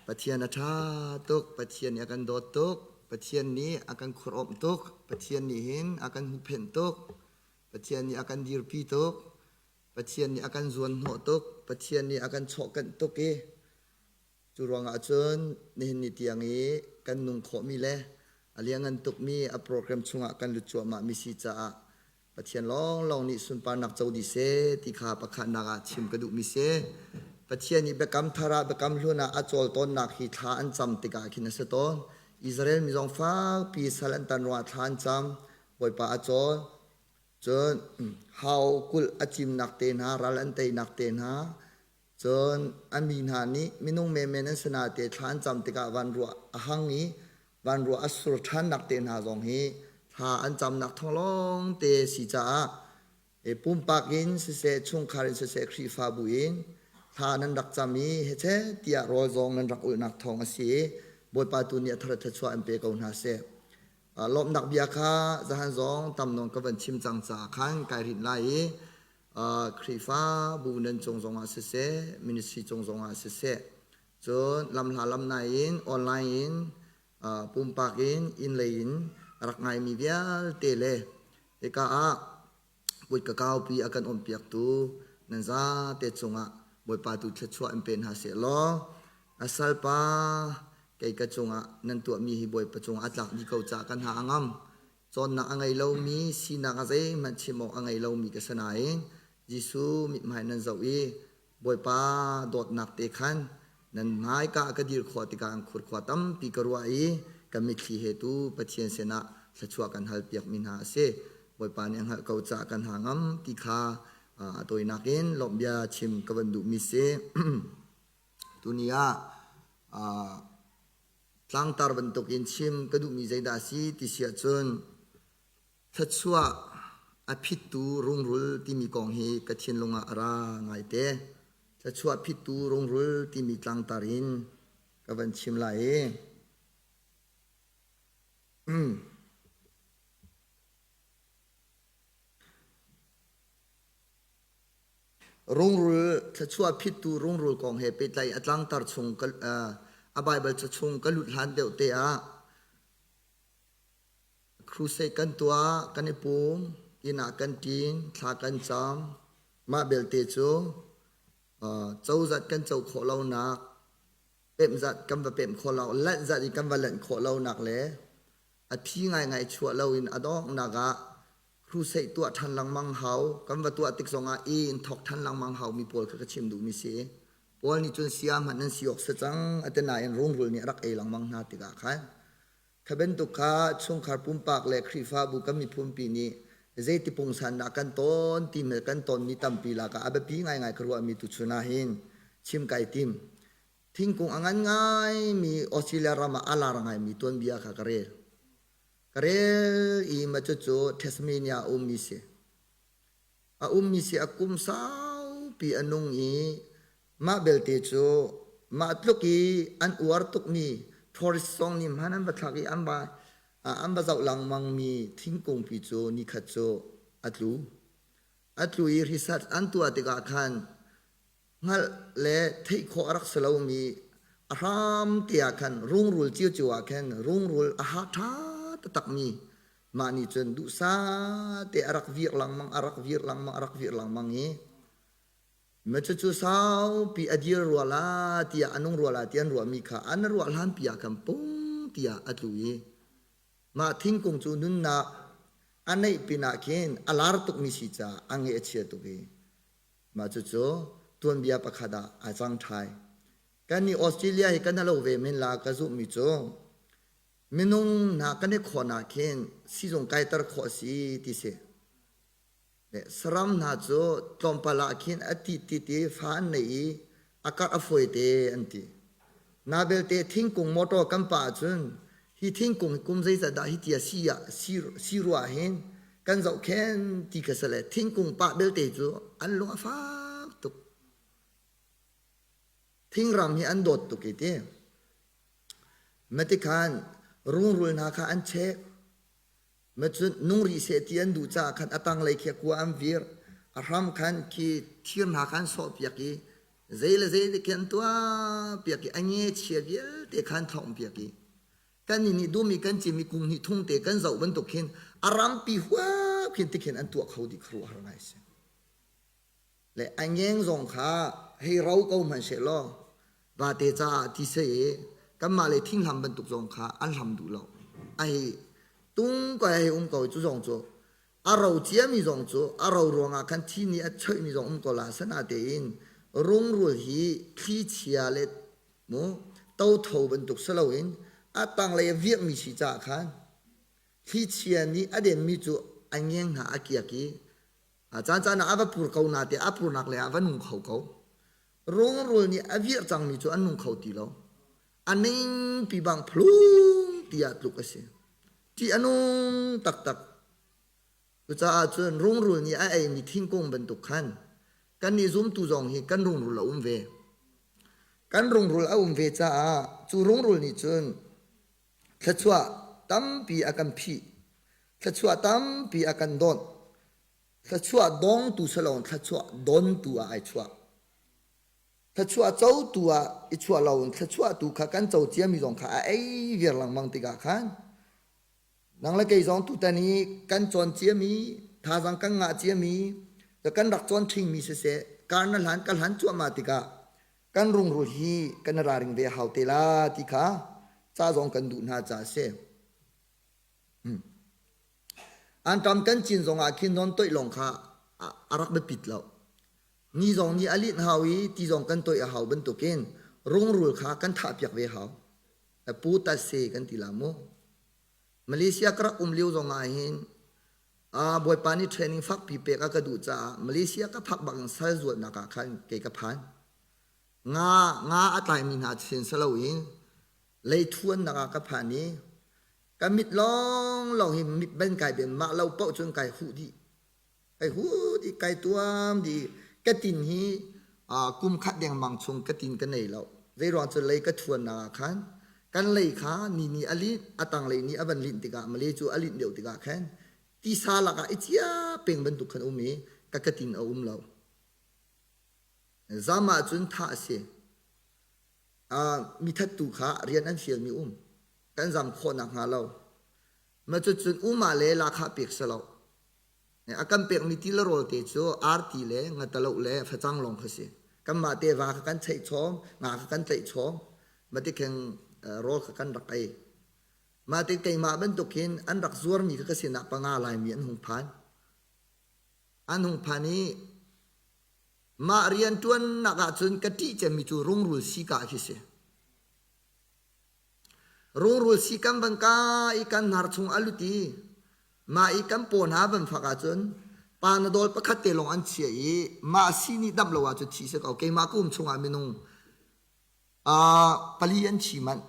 Pathian a ṭha tuk. Pathian nih a kan dawt tuk. Pathian nih a kan khur-awmh tuk. Pathian nih hin a kan huhphenh tuk. Pathian nih a kan dirpi tuk. Pathian nih a kan zuanhnawh tuk. Pathian nih a kan chawhkanh tuk i cu ruangah cun nihin ni tiang i kan nung khawhmi le a lianngan tukmi a program chungah kan lut cuahmahmi si caah Pathian lawnglawng nih sunparnak co dih seh ti kha pakhatnak ah chim ka duhmi si. Pathian nih biakam thar ah biakam hlun ah a cawl tawnnak hi thla an cam tikah khin a si tawn. Israel mi zong fakpi sal an tan ruangah thla an cam. Bawipa a cawl. Cun hau kulh a cimnak te hna, ral an teinak te hna, Cun a mi hna nih minung menmen an si nain thla an cam tikah vanruah a hang i vanruah a sur ṭhannak te hna zong hi thla an camnak thawng lawngte si caah pumpak in siseh, chungkhar in siseh, Khrihfabu in thla nan rak cam i hechet tiah rawl zong nan rak ulhnak thawng a si i Bawipa tu nih a thar thluachuah in pe ko hna seh. Lawmhnak bia kha zahan zong tam nawn ka van chim cang caah khan kai rinh lai i Khrihfabu nan cung zongah siseh, ministry cung zongah siseh, cun lamhla lamnai in online in pumpak in inn lei in rak ngaimi vialte le hika ah kut ka kaupi a kan umpiaktu nan zate cungah Bawipa tu thluachuah in pe hna seh law a salpa kei ka cungah nan tuahmi hi Bawipa cungah a tlak dih ko caah kan hna a ngam. Cawnnak a ngei lomi, sinak a zeihmanh chim awk a ngei lomi ka si nain Jesuh mithmai nan zoh i Bawipa dawtnak te khan nan hmaika ka dir khawh tikah an khurkhua tampi ka ruah i ka mitthli he tu Pathian sinah thluachuah kan halpiakmi hna a si. Bawipa nih a hngalh ko caah kan hna ngam ti kha a tawinak in lawmhbia chim ka van duhmi si. Tuni ah Tlangtar bantukin chim ka duhmi zeidah a si ti si ahcun thluachuah a phittu rungrul timi kong hi ka thinlung ah a ra ngaite. Thluachuah phittu rungrul timi tlangtar in ka van chim lai i Rungrul thluachuah phittu rungrul kong he pehtlaih a tlangtar chung a Baibal ca chung ka lut hlan deuh te ah crusade kan tuah, kan i pum, inn ah kan ṭin, thla kan cam. Mah belte cu cozat kan co khawh lonak, pemh zat kan va pemh khawh lo, lanh zat in kan va lanh khawh lonak le a phi ngaingai chuah loin a donghnak ah crusade tuah ṭhan lengmang hau kan va tuah tik zongah i in thawk ṭhan lengmang hau mi pawl kha ka chim duhmi si. Paul nih cun sia hmanh nan si awk si cang a ti nain rungrul nih a rak ei lengmang hna tikah khan kha bantuk kha chungkhar pumpak le Khrihfabu kan miphunpi nih zeiti pungsan dah kan tawn ti kan tawnmi tampi lakah a biapi ngaingai ka ruahmi tuchun ah hin chim kai tim. Thingkung a ngan ngaimi Australia ram ah a lar ngaimi tuanbia kha ka rel. Ka rel i mah cucu Tasmania a ummi si. A ummi si a kum saupi a nung i mah belte cu mah tluk i an uar tukmi tourist zong nih hman an va thlak i an va an va zoh lengmangmi thingkungpi cu nikhat cu a tlu. A tlu i research an tuah tikah khan hngalh le theih khawh a rak si lomi a hram te ah khan rungrul ciocio ah khan rungrul a ha ṭha taktakmi mah nih cun duhsah te a rak vir lengmang a rak vir lengmang a rak vir lengmang i ma cucu saupi a dir rua la tiah a nung rua la ti an ruahmi kha an ruah hlanpi ah khan pung tiah a tlu i mah thingkung cu nunnak a neih pinah khin a lar tukmi si caah a nge a chia tuk i Mah cucu tuanbia pakhat ah aa cang ṭhai. Kannih Australia hi kan alo ve men la ka zumhmi cu minung hna kan i khawn ah khin sizung kaiter khawh a si ti si. Saram hna cu tlawmpal ah khin a tit tit i fa an nei i a karh a fawi te an ti. Na belte thingkung motor kan pah ahcun hi thingkung hi kum zeizat dah hi tia si ah si rua hin kan zohkhen ti kha si le thingkung pah belte cu an lung a fak tuk. Thingram hi an dawt tuk i ti. Matikhan rungrul hna kha an chek. Macun nung rih seh ti an duh caah khan a tanglei khi a kua an vir. A hram khan khi thir hna kha an sawhpiak i. Zei le zei te khi an tuah piak i a nge chia vialte kha an thlongh piak i kan nih nih dum i kan cim i kung hnih thung te kan zoh bantuk khin a rampi huap khin tikhin an tuah kho dih khuaruahhar ngai si. Le a ngeng zong kha hei ro ko hmanh seh law vate caah ti seh i kanmah le thinghlam bantuk zong kha an hlam duh lo. A hei tung ko hei um ko cu zong cu a ro ciami zong cu a ro ruangah khan thi nih a choihmi zong um ko la sana tein rungrul hi thlichia le mu totho bantuk si loin a tanglei a virhmi si caah khan thlichia nih a denmi cu a ngeng hna a kiak i A caancaan ah a va pur ko nate a purnak lei ah va nung kho ko. Rungrul nih a virh cangmi cu an nung kho ti lo. A ningpi bang phlung tiah tluk a si. Ṭih a nung taktak. Cucaah cun rungrul nih a eimi thingkung bantuk khan kannih zumtu zong hi kan rungrul a um ve. Kan rungrul a um ve caah cu rungrul nih cun Thluachuah tampi a kan phih. Thluachuah tampi a kan dawnh. Thluachuah dongtu si loin thluachuah dontu ah ai chuah. Thluachuah cotu ah i chuah loin thluachuah tu kha kan co ciami zong kha a ei viar lengmang tikah khan nang le kei zong tutan i kan cawn ciami thazaang kan ngah ciami kan rak cawn ṭhingmi siseh kar na hlan ka hlan cuahmah tikah kan rungrul hi kan i ralring ve a hau te la ti kha ca zong kan duh hna ca a si. Hmm. Anṭam kan cin zongah khin non toih lawng kha a rak biapit lo. Ni zong nih a linh hau i ti zong kan toih a hau bantukin rungrul kha kan thahpiak ve hau. Pu tase kan ti la mu. Malaysia ka rak um lio zongah hin Bawipa nih training fakpi pek a ka duh caah Malaysia ka phak bak in sal zuatnak ah khan kei ka phan. Nga nga a tlaimi hna sin si loin leithuannak ah ka phan i ka mit lawnglawng hi mit ban kai ben mah lo paoh cun kai huh dih. Kai huh dih, kai tuam dih. Ka tin hi kum khat dengmang chung ka tin ka nei lo. Zeiruang cu lei ka thuannak ah khan kan lei kha ni nih a linh, a tanglei nih a van linh tikah Malay cu a linh deuh tikah khan tisa lakah i cia peng bantuk khan um i ka ka tin a um lo. Zam ahcun thah a si. Mi thattu kha rian an fialmi um. Kan zam khawh nakhnga lo. Ma cucun umah le lahkhah pek si lo. A kan pekmi ti le rawl te cu arti le ngataloh le facang lawng kha si. Kanmah te va kha kan cheih chawm, nga kha kan tlaih chawm, matikheng rawl kha kan rak ei. Mah ti keimah bantuk hin an rak zuarmi kha ka sinah panga Laimi an hung phan. An hung phan i mah rianṭuannak ahcun ka ṭih cemmi cu rungrul sika khi si. Rungrul si kan van kai i kan hnar chung a lut i mah i kan paw hna van fak ahcun panadol pakhat te lawng an chiah i mah si nih damh lo ahcun thi si ko. Keimah ka um chungah minung pali an thi manh.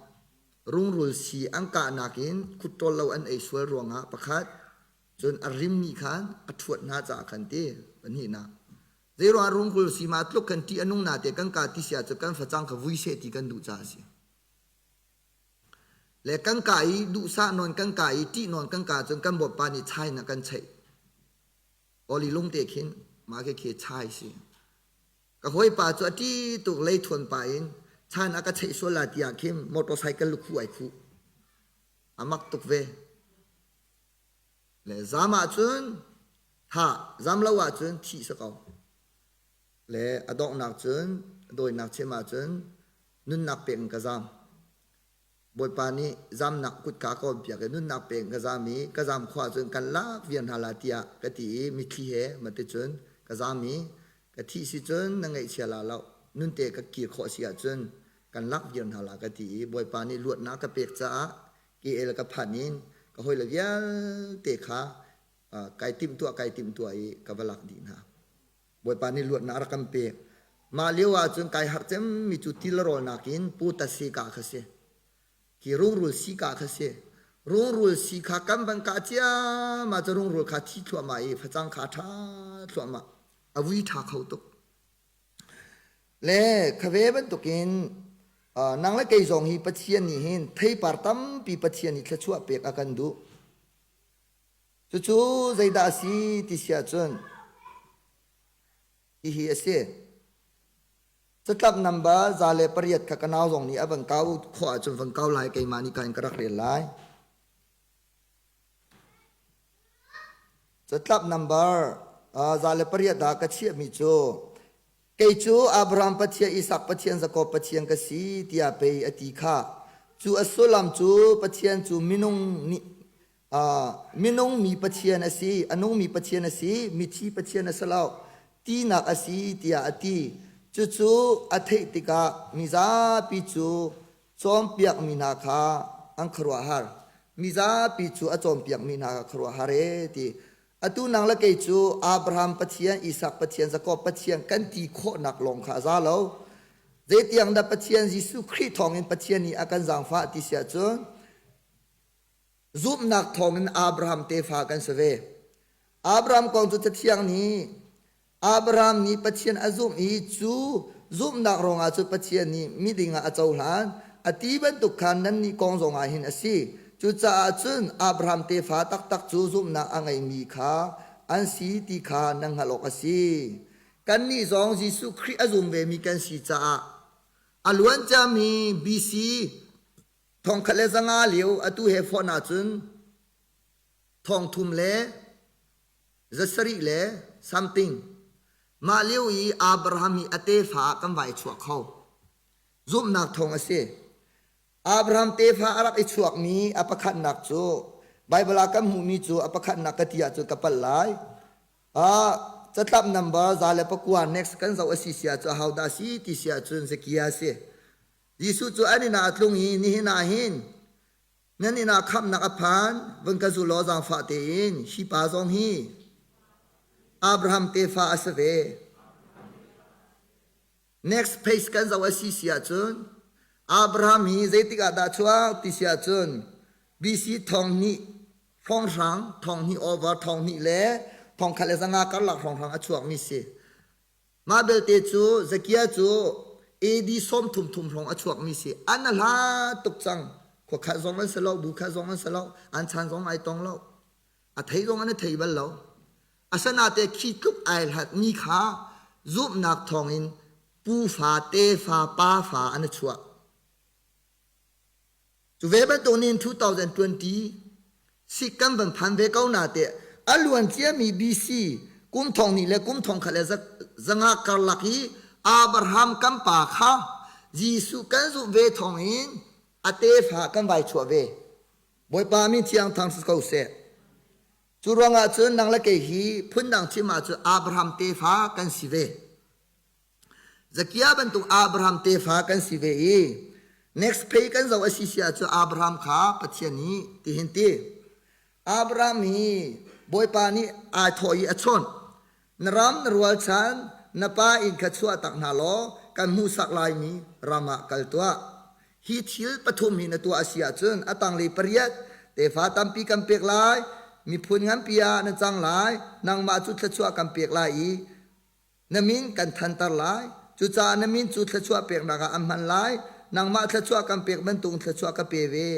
Rungrul si an kahnak in khuttawl lo an ei sual ruangah pakhat cun a rim nih khan a ṭhuat hna caah khan ti pahnihnak. Zeiruangah rungrul si ma tluk kan ṭih a nung na te kan ka ti si ahcun kan facang kha vui seh ti kan duh caah a si. Le kan ka i duhsah nawn kan ka i ṭih nawn kan ka cun kan bawipa nih chai na kan cheih. Oli lung te khin mah khi khi chai si. Ka hawipa cu a ṭi tuk leithuan pa in chan a ka cheih sual la tiah khin motorcycle lukhu ai khuh. A mak tuk ve. Le zam ahcun thah, zam lo ahcun thih si ko. Le a donghnak cun, a dawinak chim ahcun nunnak pek in ka zam. Bawipa nih zamnak kutka ka on piak i nunnak pek in ka zam i ka zam khawh ahcun kan lak viar hna la tiah ka ti i mitthli he maticun ka zam i ka thih si cun na ngaihchia la lo nunte ka kir khawh si ahcun kan lak viar hna la ka ti i Bawipa nih luatnak ka pek caah KL ka phanh in ka hawile vialte kha kai timhtuah kai timhtuah i ka va lak dih hna. Bawipa nih luatnak a rak kan pek. Mah lio ahcun kai harh cemmi cu til rawlnak in putasi kah kha si. Hi rungrul si kah kha si. Rungrul si kha kan van kah ciammah cu rungrul kha thi thluahmah i facang kha a ṭha thluahmah. A vui ṭha kho tuk. Le khave bantukin nang le kei zong hi Pathian nih hin theipar tampi Pathian nih thluachuah pek a kan duh. Cucu zeidah a si ti si ahcun hihi a si. Catlap number 108 kha ka nau zong nih a van kau khawh ahcun van kau lai keimah nih ka in ka rak rel lai. Catlap number 108 ah ka chiahmi cu kei cu Abraham Pathian, Isak Pathian, Jakob Pathian ka si tiah pei a ti kha. Cu a sullam cu Pathian cu minung nih minung mi Pathian a si, a nungmi Pathian a si, mithi Pathian a si lo, tinak a si tiah a ti. Cucu a theih tikah mizapi cu cawnpiakmi hna kha an khuaruahhar. Mizapi cu a cawnpiakmi hna kha khuaruahhar ee ti. Atu nang le kei cu Abraham Pathian, Isak Pathian, Jakob Pathian kan ti khawhnak lawng kha a za lo. Zeitiang dah Pathian Jesuh Khrih thawngin Pathian nih a kan zaangfah ti si ahcun Zumhnak thawngin Abraham tefa kan si ve. Abraham kong cu Cathiang nih Abraham nih Pathian a zumh i cu zumhnak ruangah cu Pathian nih miding ah a cohlan. A ti bantuk khan nannih kong zongah hin a si. Cucaah cun Abraham tefa taktak cu zumhnak a ngeimi kha an si ti kha nan hngalh awk a si. Kannih zong Jesuh Khrih a zum vemi kan si caah a luanciami BC 1500 lio atu he fonh ahcun thongthum le zasarih le something mah lio i Abraham hi a tefa ah kan vai chuah kho. Zumhnak thawng a si. Abraham tefa a rak i chuakmi a pakhatnak cu Bible ah kan hmuhmi cu a pakhatnak ka ti ahcun ka palh lai. Ah catlap number 109 next kan zoh a si si ahcun ahodah a si ti si ahcun Zakia a si. Jesuh cu an inn ah a tlung i nihin ah hin nan inn ah khamhnak a phan, vun ka zul law zaangfah tein hi pa zong hi Abraham tefa a si ve. Next page kan zoh a si si ahcun Abraham hi zeitik ah dah chuak ti si ahcun BC thong hnih hrawnghrang thong hnih over thong hnih le thong khat le zanga karlak hrawnghrang a chuakmi si. Mah belte cu Zakia cu AD 33 thum hrawng a chuakmi si. An a hla tuk cang. Khua khat zong an si lo, bu khat zong an si lo, an chan zong ai tong lo. A thei zong an i thei bal lo. Asanate khi tluk ai hlatmi kha zumhnak thawngin pufa, tefa, pafa an i chuah. Cu ve bantuk nin 2020 sik kan van phan ve ko na te a luan ciami BC kum thong hnih le kum thong khat le zanga karlak i Abraham kan pa kha Jesuh kan zumh ve thawng in a tefa kan vai chuah ve. Bawipa min thiang thang si ko seh. Cu ruangah cun nang le kei hi phundang chim ahcun Abraham tefa kan si ve. Zakia bantuk Abraham tefa kan si ve i next page kan zoh a si si ahcun Abraham kha Pathian nih tihin ti. Abraham hi Bawipa nih aa thawh i a chawnh. Na ram na rualchan na pa inn kha chuah tak hna law kan hmuhsak laimi ram ah kal tuah. Hi thil pathum hi na tuah a si ahcun a tanglei pariat tefa tampi kan pek lai, miphun nganpi ah na cang lai, nangmah cu thluachuah kan pek lai i Na min kan thanter lai. Cucaah na min cu thluachuah peknak ah an hman lai. Nangmah thluachuah kan pek bantuk thluachuah ka pe ve,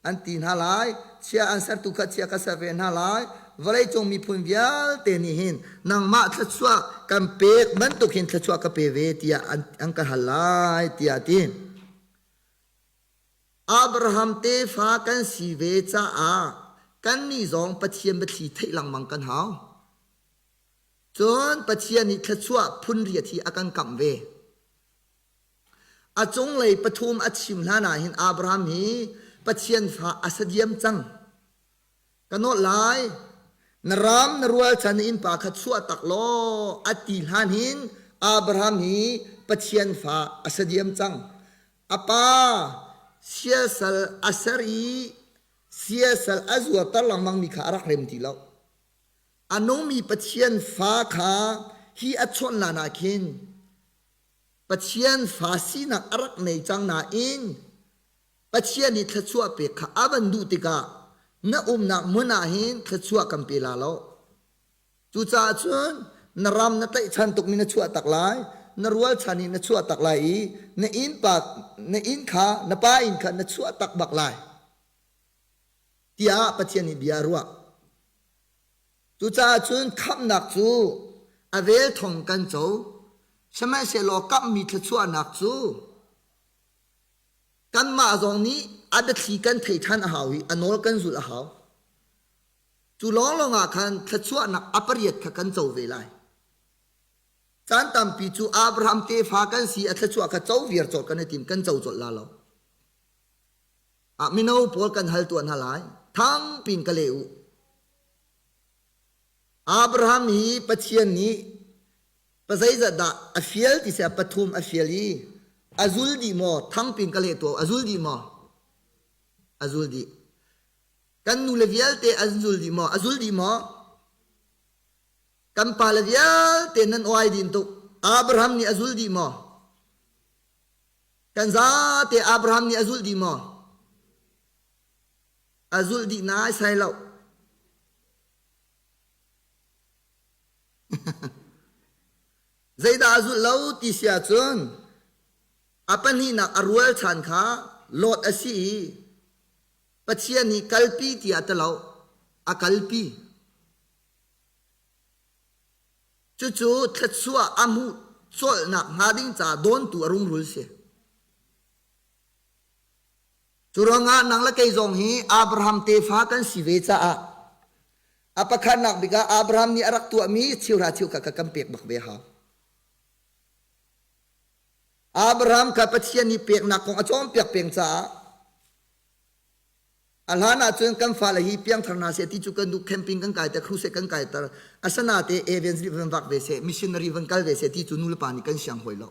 an ti hna lai. Chia an sertu kha chia ka ser ve hna lai. Vawleicung miphun vialte nih hin nangmah thluachuah kan pek bantuk hin thluachuah ka pe ve tiah an, an ka hal lai, tiah a ti. Abraham tefa kan si ve caah kannih zong Pathian biathli theih lengmang kan hau. Cun Pathian nih thluachuah phun riat hi a kan kamh ve. A cunglei pathum a chim hlan ah hin Abraham hi Pathian fa a si diam cang. Ka nawlh lai, na ram na rualchan na innpa kha chuah tak law a ti hlan hin Abraham hi Pathian fa a si diam cang. A pa siasal a ser i siasal a zuarter lengmangmi kha a rak rem ti lo. A nungmi Pathian fa kha hi a chawnh lan ah khin Pathian fa sinak a rak nei cang nain Pathian nih thluachuah pek kha a van duh tikah na umnak hmun ah hin thluachuah kan pe la lo. Cucaah cun na ram na tlaihchan tukmi na chuah tak lai, na rualchan i na chuah tak lai i na innpa na inn kha na pa inn kha na chuah tak bak lai tiah Pathian nih bia a ruah. Cucaah cun khamhnak cu a vel thong kan co. Sihmanhsehlaw kamhmi thluachuahnak cu kanmah zong nih a biathli kan thei ṭhan a hau i a nawl kan zulh a hau. Cu lawnglawng ah khan thluachuahnak a pariat kha kan co ve lai. Caan tampi cu Abraham tefa kan si a thluachuah kha co viar colh kan i tim kan co colh la lo. Ah mino pawl kan hal tuah hna lai. Thangpin ka leh u. Abraham hi Pathian nih pazeizat dah a fial ti seh pathum a fial i a zul dih maw thangpin ka leh tuah a zul dih maw a zul dih kan nule vialte an zul dih maw a zul dih maw kan pale vialte nan oai din tuk Abraham nih a zul dih maw kan zate Abraham nih a zul dih maw a zulh dih nai sai lo Zeidah a zulh lo ti si ahcun a pahnihnak a rualchan kha Lot a si i Pathian nih kalpi tiah ti lo, a kalpi. Cucu thluachuah a hmuh colhnak hnga ding caah dawntu a rungrul si. Cu ruangah nang le kei zong hi Abraham tefa kan si ve caah a pakhatnak bik ah Abraham nih a rak tuahmi cheuhra cheukhat kha kan pek bak ve hau. Abraham kha Pathian nih peknak kong a cawnpiak peng caah a hlan ahcun kan fale hi piangthar hna seh ti cu kan duh camping kan kaiter crusade kan kaiter asana te evangelist van vak ve seh missionary van kal ve seh ti cu nu le pa nih kan siang hoi lo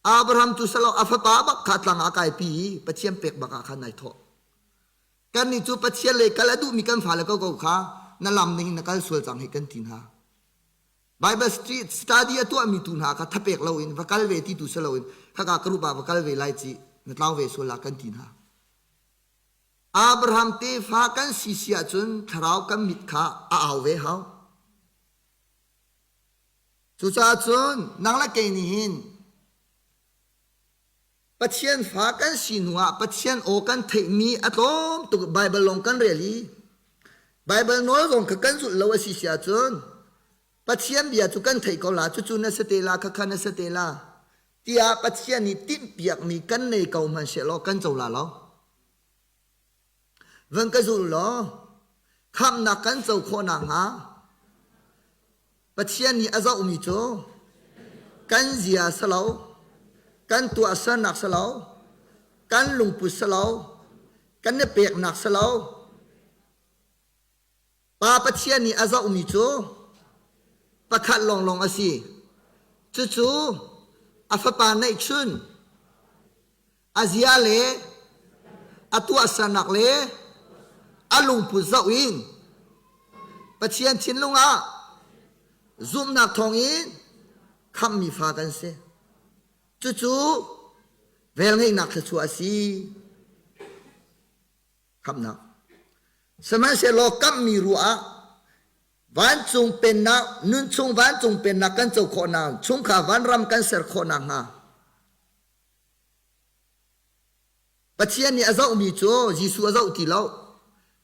Abraham cu salo a fapa bak kha tlang ah kaipi i Pathian pek bak ah khan ai thawh. Kannih cu Pathian lei kal a duhmi kan fale koko kha na lam ning in na kal sual cang hi kan ti hna. Bible study a tuahmi tu hna kha thapek loin va kal ve ti tu si loin khaka ka rup ah va kal ve lai ci na tlau ve sual la kan ti hna. Abraham tefa kan si si ahcun thlarau kan mit kha a au ve hau. Cucaah cun nang le kei nih hin Pathian fa kan si hnuah Pathian aw kan theihmi a tlawm tuk Baibal lawng kan rel i Baibal nawl zong kha kan zulh lo a si si ahcun Pathian bia cu kan theih ko la cucu na si te la khakha na si te la tiah Pathian nih timhpiakmi kan nei ko hmanhsehlaw kan co la lo. Van ka zul law khamhnak kan co khawh nakhnga Pathian nih a zohmi cu kan zia si lo, kan tuahsernak si lo, kan lungput si lo, kan i peknak si lo. Pa Pathian nih a zohmi cu pakhat lawnglawng a si. Cucu a fapa neihchun a zia le a tuahsernak le a lungput zoh in Pathian thinlung ah zumhnak thawngin khamhmi fa kan si. Cucu velngeihnak thluachuah a si. Khamhnak. Sihmanhsehlaw kamhmi ruah ah vancung pennak, nunchung vancung pennak kan co khawhnak, chungkhar vanram kan ser khawhnak hnga Pathian nih a zohmi cu Jesuh a zoh ti lo.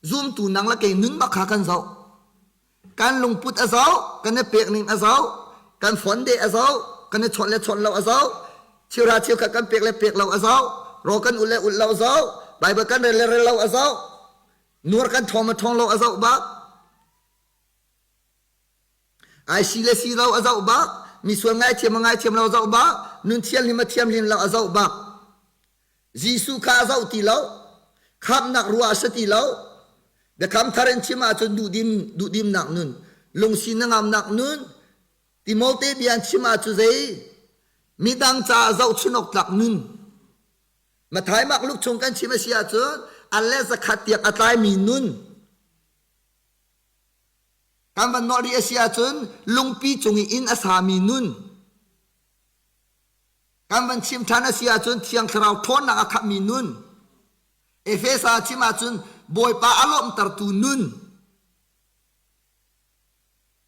Zumtu nang le kei nun bak kha kan zoh. Kan lungput a zoh, kan i pek ning a zoh, kan phone de a zoh, kan i chawnh le chawnh lo a zoh, cheuhra cheukhat kan pek le pek lo a zoh, raw kan ulh le ulh lo a zoh, Bible kan rel le rel lo a zoh, nuar kan thawng ma thawng lo a zoh bak. Ai si le si lo a zoh bak, misual ngaithiam a ngaithiam lo a zoh bak, nun thianghlim a thianghlim lo a zoh bak. Jesuh kha a zoh ti lo, khamhnak ruah a si ti lo. Biakam thar in chim ahcun duhdim duhdimnak nun, lungsi hnangamnak nun, Timote bia an chim ahcun zei midang caah zohchun awk tlak nun. Mathai Mark Luke chung kan chim a si ahcun an le zakhat tiang a tlaimi nun. Kan van nawh rih a si ahcun lungpi cung i inn a sami nun kan van chim ṭhan a si ahcun Thiang Thlarau ṭhawnnak a khatmi nun Efesa chim ahcun Bawipa a lawmhtertu nun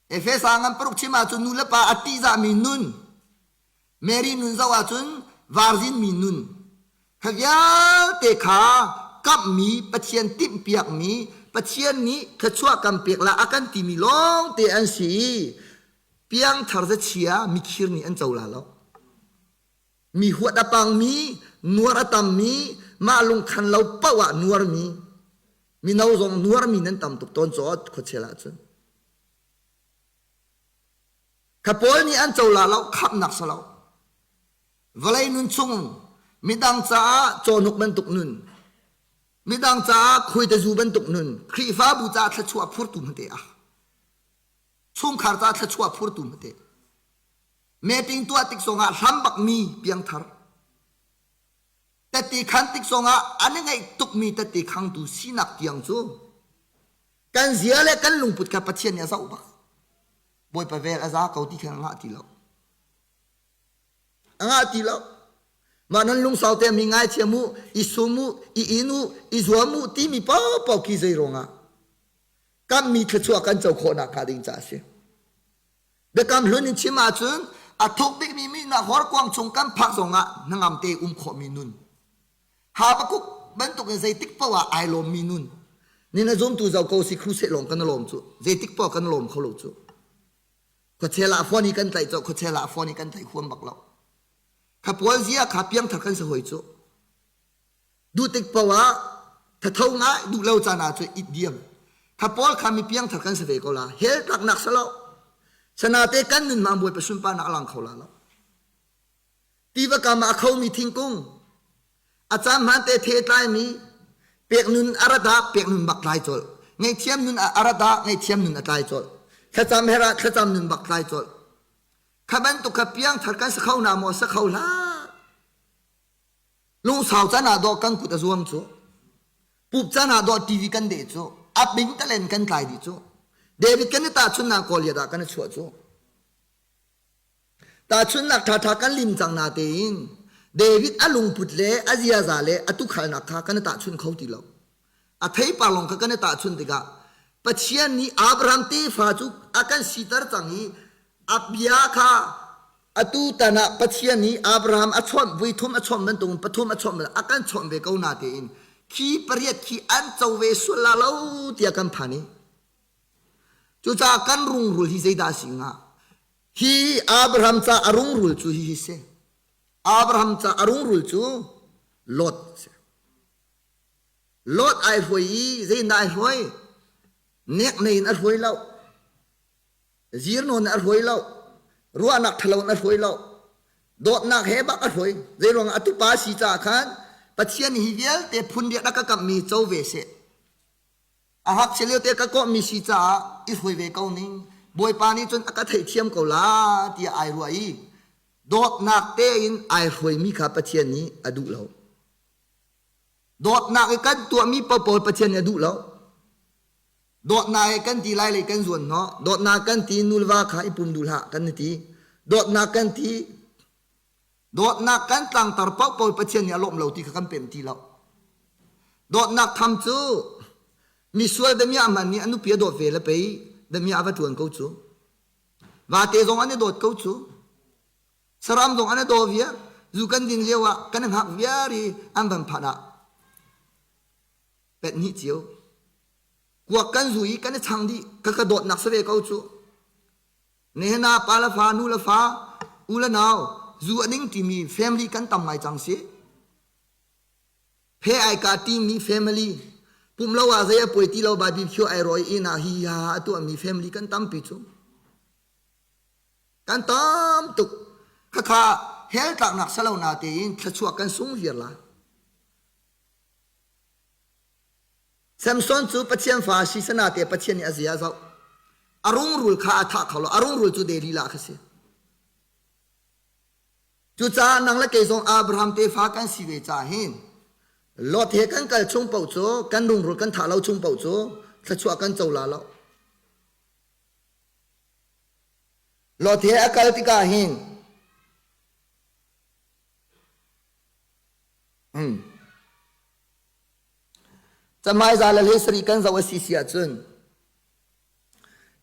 Efesa ngan paruk chim ahcun nu le pa a ṭihzahmi nun Mary nun zoh ahcun varzinmi nun kha vialte kha kamhmi Pathian timhpiakmi Pathian nih thluachuah kan pek la a kan timi lawngte an si i. Piangthar zachia mikhir nih an co la lo. Mi huat a pangmi, nuar a tammi, mah lungkhan lo paoh ah nuarmi, mino zong nuarmi nan tam tuk tawn caw khuachel ahcun. Kha pawl nih an co la lo, khamhnak si lo. Vawlei nun chung midang caah cawhnuk bantuk nun, midang caah khuaitazu bantuk nun, Khrihfabu caah thluachuah phurtu hmete ah, chungkhar caah thluachuah phurtu hmete, meeting tuah tik zongah hlam bakmi piangthar, tette khan tik zongah an i ngaih tukmi tette khangtu sinak tiang cu kan zia le kan lungput kha Pathian nih a zoh bak. Bawipa vel a za ko ti kha ngah ti lo. A ngah ti lo. Mah nan lungsau te mi ngaithiam u, i sum u, i in u, i zuam u timi paohpaoh khi zei ruangah kammi thluachuah kan co khawhnak hnga ding ca a si. Biakam hlun in chim ahcun a thuk bikmi mihnak horkuang chung kan phak zongah hnangam te um khawhmi nun. Habakuk bantuk in zeitik paoh ah ai lawmmi nun. Ni na zumtu zo ko si crusade lawng kan lawm cu. Zeitik paoh kan lawm kho lo cu. Khuachel ah phone i kan tlaih cu khuachel ah phone i kan tlaih huam bak lo. Kha pual zia kha piangthar kan si hoi cu. Duh tik paoh ah thatho ngai duh lo caan ah cu it diam. Kha pawl kha mi piangthar kan si ve ko la. Hell tlaknak si lo. Sanate kan nun mang bawipa sunparnak a lang kho la lo. Tiva kam ah a khomi thingkung, a caan hmaan te the tlaimi, pek nun a rat ah pek nun bak tlai colh. Ngaihthiam nun a rat ah ngaihthiam nun a tlai colh. Thlacam her ah thlacam nun bak tlai colh. Kha bantuk kha piangthar kan si kho na maw si kho hlah. Lungsau can ah dawh kan kut a zuang cu. Pup can ah dawh TV kan deh cu. A bing talen kan tlai dih cu. David kan i tahchunnak Goliath ah kan i chuah cu. Tahchunhnak ṭhaṭha kan lim cang natein David a lungput le a ziaza le a tukhalnak kha kan i tahchunh kho ti lo. A theipar lawng kha kan i tahchunh tikah Pathian nih Abraham tefa cu a kan siter cang i a bia kha atu tan ah Pathian nih Abraham a chawnh vui thum a chawnh bantukin pathum a chawnh a kan chawnh ve ko natein khi pariat khi an co ve sual la lo tiah kan phan i cucaah kan rungrul hi zeidah a si hnga Hi Abraham ca a rungrul cu hihi si. Abraham ca a rungrul cu Lot a si. Lot ai hruai i zeitindah ai hruai? Neknei in a hruai lo. Zirnawn in a hruai lo. Ruahnak ṭhalo in a hruai lo. Dawtnak he bak a hruai. Zeiruangah a tupa si caah khan Pathian hi vialte phun rian a ka kamhmi co ve seh. A ngakchia lio te ka kawhmi si caah i hruai ve ko ning. Bawipa nih cun a ka theihthiam ko la tiah ai ruah i dawtnak tein ai hruaimi kha Pathian nih a duh lo. Dawtnak i kan tuahmi paohpaoh Pathian nih a duh lo. Dawtnak i kan ti lai lei kan zuan hnawh. Dawtnak kan ti nulva kha i pum duh hlah kan ti. Dawtnak kan ti Dawtnak kan tlangtar paohpaoh Pathian nih a lawmh lo ti kha kan pem ti lo. Dawtnak tham cu misual damiah hmanh nih a nupi a dawt ve le pei damiah a va ṭuan ko cu. Vate zong an i dawt ko cu. Saram zong an i daw viar. Zu kan din lio ah kan i hngak viar i an van phanh ah pet hnih cio. Kuak kan zu i kan i chang dih ka ka dawtnak si ve ko cu. Nihin ah pa le fa, nu le fa, u le nau, zu a ding timi family kan tam ngai cang si. Phe ai ka timi family, pum lo ah zei a puai ti lo Bible khio ai roi inn ah hi ha a tuahmi family kan tampi cu. Kan tam tuk. Khakha hell tlaknak salo na tein thluachuah kan sung viar la. Samson cu Pathian fa a si sanate Pathian nih a zia a zoh. A rungrul kha a thah kho lo. A rungrul cu Delilah kha si. Cucaah nang le kei zong Abraham tefa kan si ve caah hin Lot he kan kal chung paoh cu kan rungrul kan thah lo chung paoh cu thluachuah kan co la lo. Lot he a kal tikah hin hmm, Camai za le hlei sarih kan zoh a si si ahcun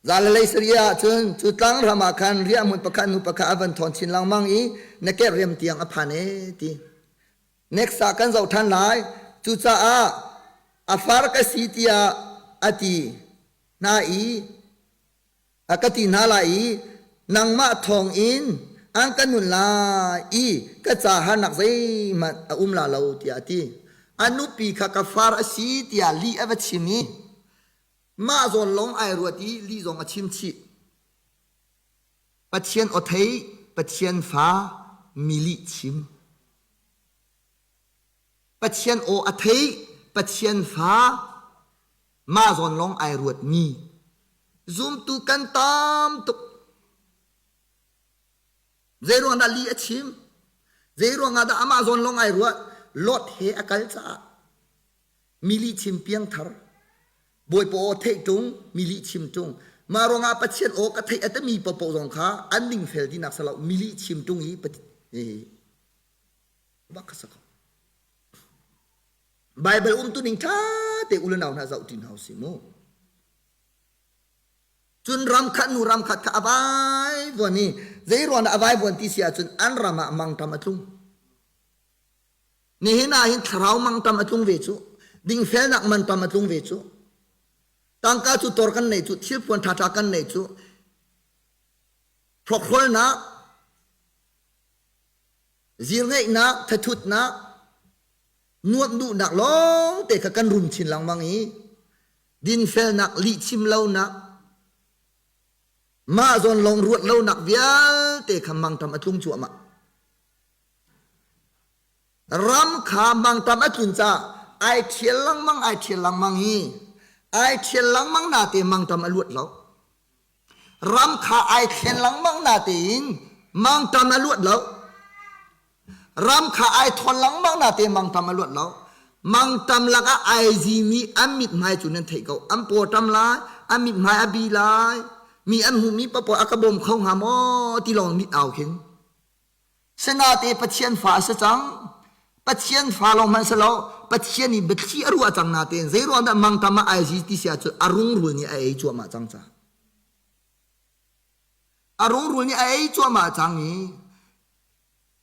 za le hlei sarih ahcun cu tlangram ah khan riahhmun pakhat hnu pakhat a van thawn chin lengmang i na kerh tiang a phan ee ti. Next ah kan zoh ṭhan lai. Cucaah a far ka si tiah a ti hna i a ka ti hna lai i. Nangmah thawngin an ka nun lai i ka ca harnak zeihmanh a um la lo tiah a ti. A nupi kha ka far a si tiah lih a va chim i mah zawn lawng ai ruat i lih zong a chim chih. Pathian aw thei, Pathian fa, mi lih chim. Pathian aw a thei, Pathian fa, mah zawn lawng ai ruatmi. Zumtu kan tam tuk. Zeiruang dah lih a chim? Zeiruang ah dah amah zawn lawng ai ruat? Lot he a kal caah mi lihchim piangthar Bawipa aw theih ṭung, mi lihchim ṭung. Mah ruangah Pathian aw ka theih a timi paohpaoh zong kha an dingfel tinak si lo, mi lihchim ṭung i bak kha si ko. Baibal umtu ning ṭha te u le nau hna zoh ṭi hna usih mu. Cun ram khat hnu ram khat kha a vaivuan i zei ruang dah a vaivuan ti si ahcun an ram ah mangṭam a tlung. Nihin ah hin thlarau mangṭam a tlung ve cu, dingfelnak manṭam a tlung ve cu. Tangka cu tor kan nei cu, thilpuan ṭhaṭha kan nei cu, hrokhrawlnak, zirngeihnak, thathutnak, nuamh duhnak lawng te kha kan rum chin lengmang i dinfelnak, lihchim lonak, mah zawn lawng ruat lonak vialte kha mangṭam a tlung cuahmah. Ram kha mangṭam a tlun caah ai ṭhial lengmang ai ṭhial lengmang i ai ṭhial lengmang nate mangṭam a luat lo. Ram kha ai thlen lengmang natein mangṭam a luat lo. Ram kha ai thawn lengmang natein mangṭam a luat lo. Mangṭam lakah ai zimi an mithmai cu nan theih ko. An paw ṭam lai, an mithmai a bi lai, mi an hmuhmi paohpaoh a ka bawm kho hnga maw ti lawng mit au khin. Sinate Pathian fa a si cang. Pathian fa lawng hmanh si lo, Pathian nih biathli a ruah cang natein zeiruang dah mangtam ah ai zi ti si ahcun a rungrul nih a ei cuahmah cang ca. A rungrul nih a ei cuahmah cang i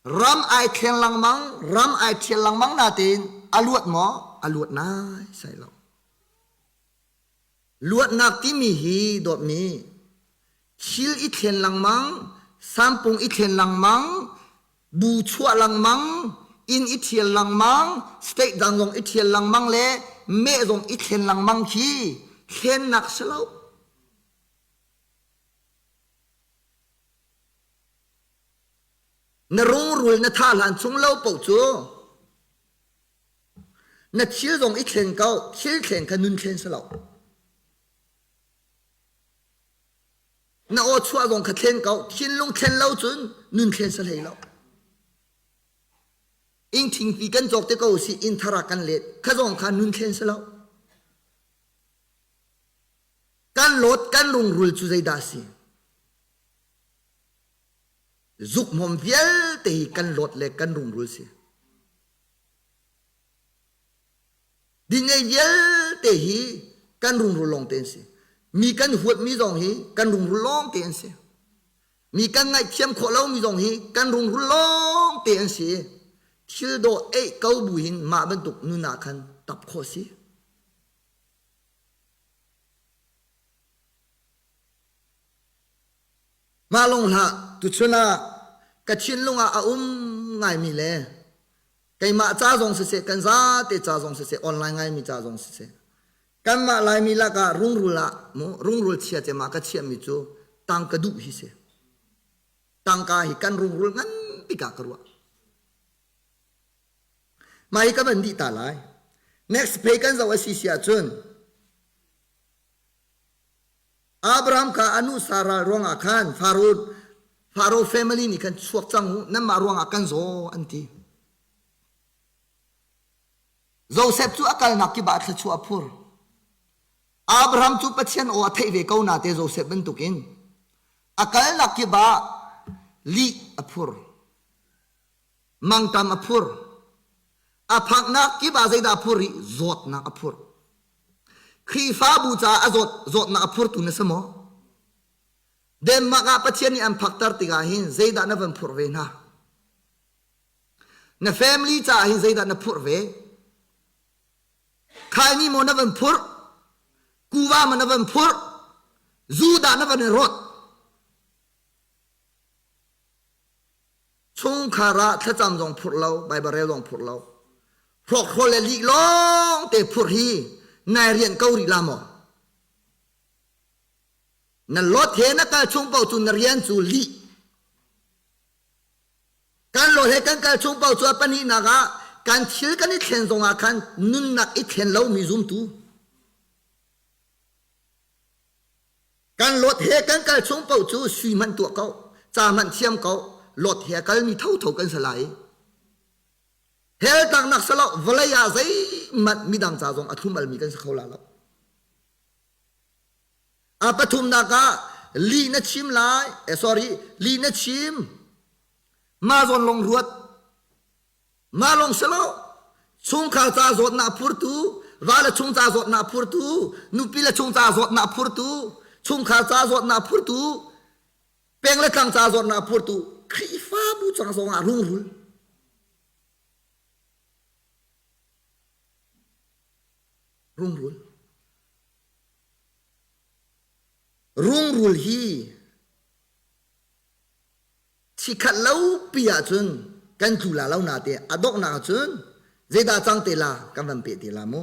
ram ai thleng lengmang, ram ai ṭhial lengmang natein a luat maw? A luat nai sai lo. Luatnak timi hi dawtmi thil i thlen lengmang, sampung i thlen lengmang, bu chuah lengmang, inn i ṭhial lengmang, state dang zong i ṭhial lengmang le meh zong i thlen lengmang khi thlennak si lo. Na rungrul na thah hlan chung lo paoh cu na thil zong i thlen ko, thil thlen kha nun thlen si lo. Na aw chuah zong kha thlen ko, thinlung thlen lo cun nun thlen si hlei lo. Inn thingpi kan cawk te ko si inn thar ah kan let, kha zong kha nun thlen si lo. Kan lawt kan rungrul cu zeidah a si? Zukhmawm vialte hi kan lawt le kan rungrul si. Dingei vialte hi kan rungrul lawng te an si. Mi kan huatmi zong hi kan rungrul lawng te an si. Mi kan ngaihthiam khawh lomi zong hi kan rungrul lawng te an si. Thil dawh eih ko bu hin mah bantuk nun ah khan tap khawh si. Mah lawng hlah, tuchun ah ka thinlung ah a um ngaimi le Keimah ca zong siseh, kan zate ca zong siseh, online ngaimi ca zong siseh. Kanmah Laimi lakah rungrul ah mu rungrul chia cem ah ka chiahmi cu tangka duh hi si. Tangka hi kan rungrul ngan bik ah ka ruah. Mah hi ka van dih ta lai. Next page kan zoh a si si ahcun Abraham kha a nu Sarah ruangah khan Faro Faro family nih khan chuak cang u nanmah ruangah kan zaw an ti. Joseph cu a kalnak kip ah thluachuah a phur. Abraham cu Pathian aw a theih ve ko nate Joseph bantukin a kalnak kip ah lih a phur. Mangtam a phur. A phaknak kip ah zeidah a phur i zawtnak a phur. Khrihfabu caah a zawt zawtnak a phurtu na si maw? Denmark ah Pathian nih an phakter tikah hin zeidah na van phurh ve hna? Na family caah hin zeidah na phurh ve? Khaini maw na van phurh? Kuva maw na van phurh? Zu dah na van i rawt? Chungkhar ah thlacam zong phurh lo, Baibal rel zong phurh lo. Hrawkhrol le lih lawng te phurh hi nai rian ko rih la maw? Na lot he na kal chung paoh cu na rian cu lih. Kan lot he kan kal chung paoh cu a pahnihnak ah kan thil kan i thlen zongah khan nunnak i thlen lomi zumtu. Kan lot he kan kal chung paoh cu sui hmanh tuah ko, ca hmanh thiam ko, lot he a kalmi thotho kan si lai. Hell tlaknak salo vawlei ah zeihmanh midang ca zong a thlum almi kan si kho la lo. A pathumnak ah lih na chim lai, eh, sorry, lih na chim. Mah zawn lawng ruat. Mah lawng si lo. Chungkhar ca zawtnak phurtu, va le chung ca zawtnak phurtu, nupi le chung ca zawtnak phurtu, chungkhar ca zawtnak phurtu, peng le tlang ca zawtnak phurtu, Khrihfabu cang zong ah rungrul. Rungrul. Rungrul hi chikhat lo pi ahcun kan tlu la lo na te a donghnak ahcun zeidah cang te la kan van peh te la mu.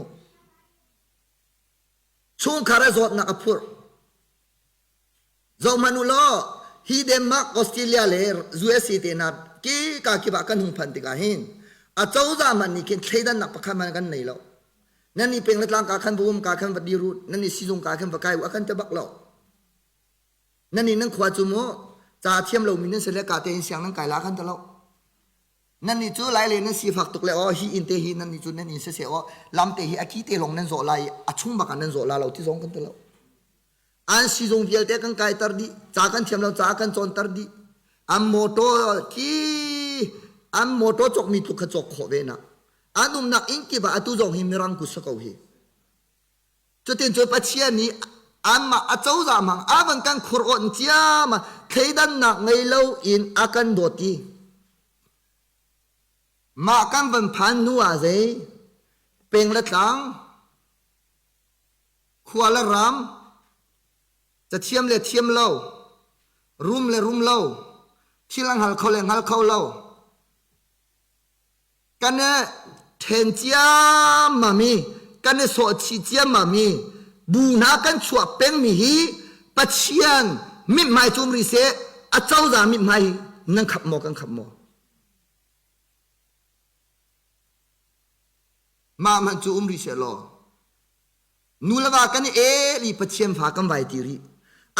Chungkhar a zawtnak a phurh. Zohhmanh u law hi Denmark, Australia le USA te hna ke ka kip ah kan hung phanh tikah hin a cozah hmanh nih khin thleidannak pakhat hmanh kan nei lo. Nan nih peng le tlang ka khan va um ka khan va dir u, nan nih sizung ka khan va kai u a kan ti bak lo. Nan nih nan khua cu mu ca thiam lomi nan si le ka tein siang nan kai la kan ti lo. Nan nih cu lai le nan sifak tuk le aw hi inn te hi nan nih cu nan inn siseh aw lam te hi a ki te lawng nan zawh lai i a chung bak ah nan zawh la lo ti zong kan ti lo. An sizung vialte kan kaiter dih, ca kan thiam lo ca kan cawnter dih. An motor khi an motor cawkmi tluk kha cawk khawh ve na. An umnak inn kip ah atu zong hi mirang kut si ko hi. Cutin cu Pathian nih anmah a cozah hmang a van kan khur awnh ciam thleidannak ngei lo in a kan dawt i mah kan van phan hnu ah zei peng le tlang khua le ram cathiam le thiam lo rum le rum lo thil a hngal kho le hngal kho lo kan i ṭhen ciammam i kan i sawhchih ciammam i bu hna kan chuah pengmi hi Pathian mithmai cu um rih seh a cozah mithmai nan khap maw kan khap maw mah hmanh cu um rih seh law Nu le va kan i el i Pathian fa kan vai ti rih.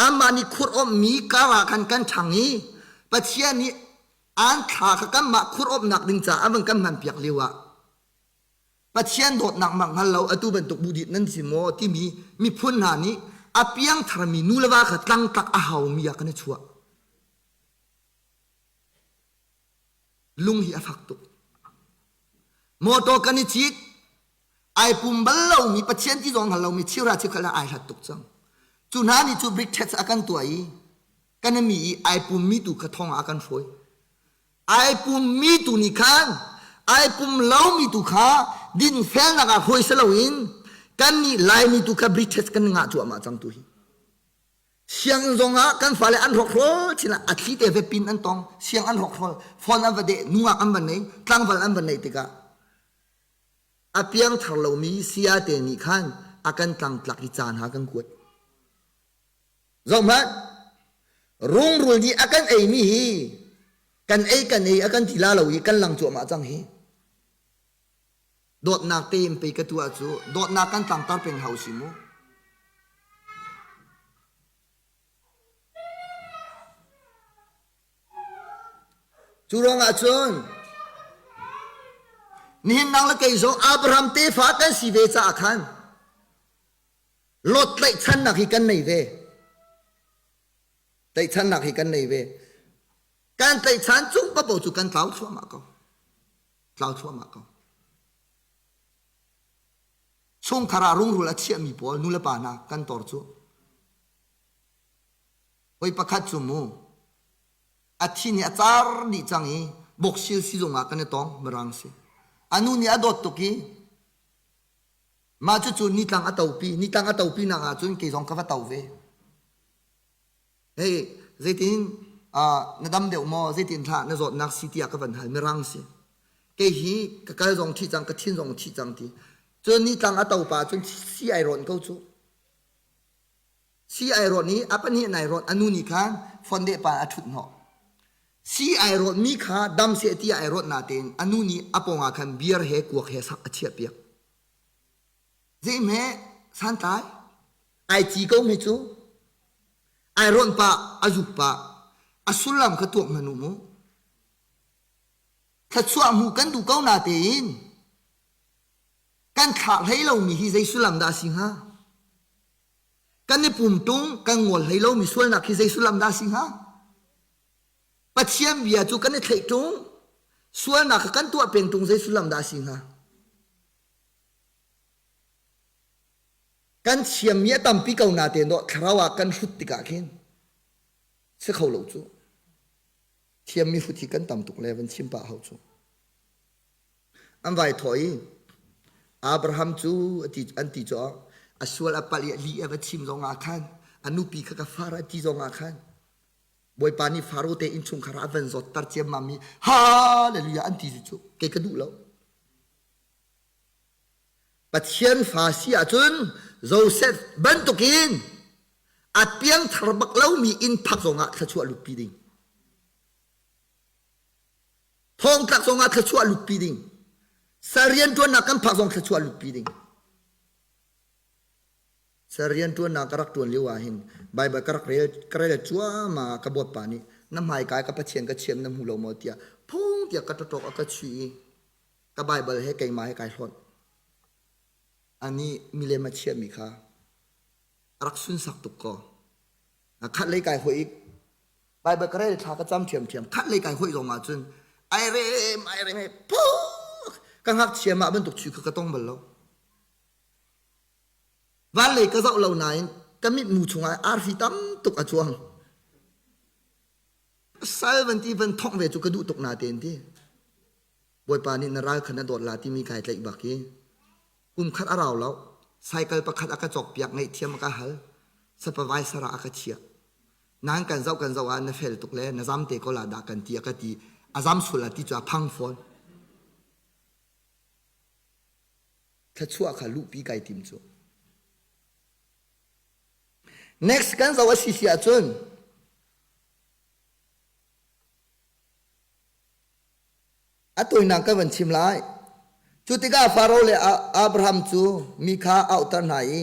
Amah nih khur-awmhmi kar ah khan kan ṭhang i Pathian nih an thla kha kanmah khur-awmhnak ding caah a van kan hmanpiak lio ah Pathian dawtnak mak hngal lo atu bantuk budit nan si maw timi miphun hna nih a piangtharmi nu le va kha tlangtlak a haumi ah kan i chuah. Lung hi a fak tuk. Motor kan i cit, ai pum bal lomi Pathian ti zong hngal lomi chira chikhal ah ai hlat tuk cang. Cu hna nih cu brick test a kan tuah i kan mi i ai pummi tu kha thong ah a kan hruai. Ai pummi tu nih khan ai pum lomi tu kha dinfelnak ah hruai si loin kan nih Laimi tu kha brick test kan ngah cuahmah cang tu hi. Sianginn zong ah kan fale an hrokhrawl chin ah a thli te ve pin an tong siang an hrokhrawl phone an va deh nungak an va nei tlangval an va nei tikah a piangthar lomi saya te nih khan a kan tlangtlak i caan ha kan kuat. Zohhmanh, rungrul nih a kan eimi hi kan ei kan ei a kan ti la lo i kan lang cuahmah cang hi. Dawtnak tein pei ka tuah cu dawtnak kan tlangtar peng hau si mu. Cu ruangah cun nihin nang le kei zong Abraham tefa kan si ve caah khan Lot tlaihchannak hi kan nei ve. Tlaihchannak hi kan nei ve. Kan tlaihchan cung papo cu kan tlau thluahmah ko. Tlau thluahmah ko. Chungkhar ah rungrul a chiahmi pawl nulepa hna kan tor cu. Hoi pakhat cu mu a thi nih a car dih cang i boksil sizung ah kan i tong mirang si. A nu nih a dawt tuk i mah cucu nitlang a topi nitlang a topi nak ah cun kei zong ka va to ve. Hei zeitin? Na dam deuh maw? Zeitin hlah na zawtnak si tiah ka van hal. Mirang si. Kei hi ka kal zong thi cang, ka thin zong thi cang ti. Cun nitlang a to pa cun si ai rawn ko cu. Si ai rawn i a pahnih nai rawn a nu nih khan fondeh pa a ṭhut hnawh. Si ai rawn mi kha dam seh ti ai rawt natein a nu nih a pawngah khan beer he kuak he sak a chiah piak. Zeihme santlai ai ci ko hme cu ai rawnh pah a zuk pah a sullam kha tuak hmanh u mu. Thluachuah hmuh kan duh ko natein kan thlah hlei lomi hi zei sullam dah a si hnga? Kan i pum tung kan ngol hlei lomi sualnak hi zei sullam dah a si hnga? Pathian bia cu kan i thleih ṭung sualnak kha kan tuah peng ṭung zei sullam dah a si hnga? Kan thiammi a tampi ko natein dawh thlarau ah kan hrut tikah khin si kho lo cu. Thiammi hrut hi kan tam tuk le van chim pah hau cu. An vai thawh i Abraham cu an ti cu a sual a palh i a lih a va chim zongah khan a nupi kha ka far a ti zongah khan Bawipa nih Faro te innchungkhar ah a van zawtter ciammam i hallelujah an ti cu kei ka duh lo. Pathian fa si ahcun Joseph bantukin a piangthar bak lomi inn phak zongah thluachuah lutpi ding. Thongtlak zongah thluachuah lutpi ding. Sal rianṭuannak kan phak zong thluachuah lutpi ding. Sal rianṭuannak ka rak ṭuan lio ah hin Baibal ka rak rel ka rel cuahmah ah ka bawipa nih na hmaika i ka Pathian ka chiam na hmu lo maw tiah phung tiah ka ṭaṭawk a ka chuih i ka Baibal he keimah he kai hlawnh. Anih milem a chiahmi kha a rak sunsak tuk kaw. Khat lei kai hawih i Baibal ka rel thla ka cam ṭhiamṭhiam. Khat lei kai hawih zong ah cun ai rem ai rem he phuk ka ngakchia mah bantuk chui kha ka tong bal lo. Van lei ka zoh lo nain ka mitmu chungah arfi tam tuk a cuang. Sal van ti van thongh ve cu ka duh tuk natein ti. Bawipa nih na ral kha na dawt la timi kai tlaih bak i kum khat a rau lo cycle pakhat a ka cawkpiak ngaihthiam a ka hal supervisor ah a ka chiah nan kan zoh kan zoh ah na fel tuk le na zam te ko la dah kan ti a ka ti a zam sul a ti cu a phang fawn thluachuah kha luhpi kai tim cu next kan zoh a si si ahcun A tawinak ka van chim lai. Cu tikah Faro le Abraham cu mi kha a auhter hna i,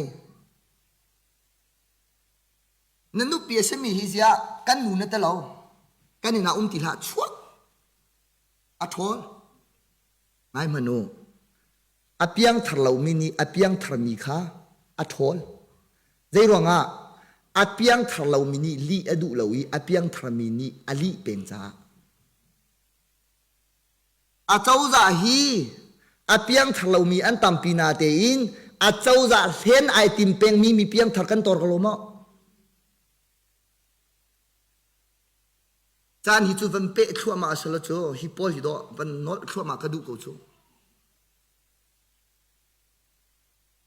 Na nupi a simi hi ziah kan nu na ti lo, kan inn ah um ti hlah, chuak! A ṭhawl. Ngai hmanh u, a piangthar lomi nih a piangtharmi kha a ṭhawl. Zeiruangah? A piangthar lomi nih lih a duh lo i a piangtharmi nih a lih peng caah. Acozah hi a piangthar lomi an tampi natein acozah hlen ai tim pengmi mi piangthar kan tor ko lo maw? Caan hi cu van peh thluahmah a si lo cu hi pawl hi dawh van nolh thluahmah ka duh ko cu.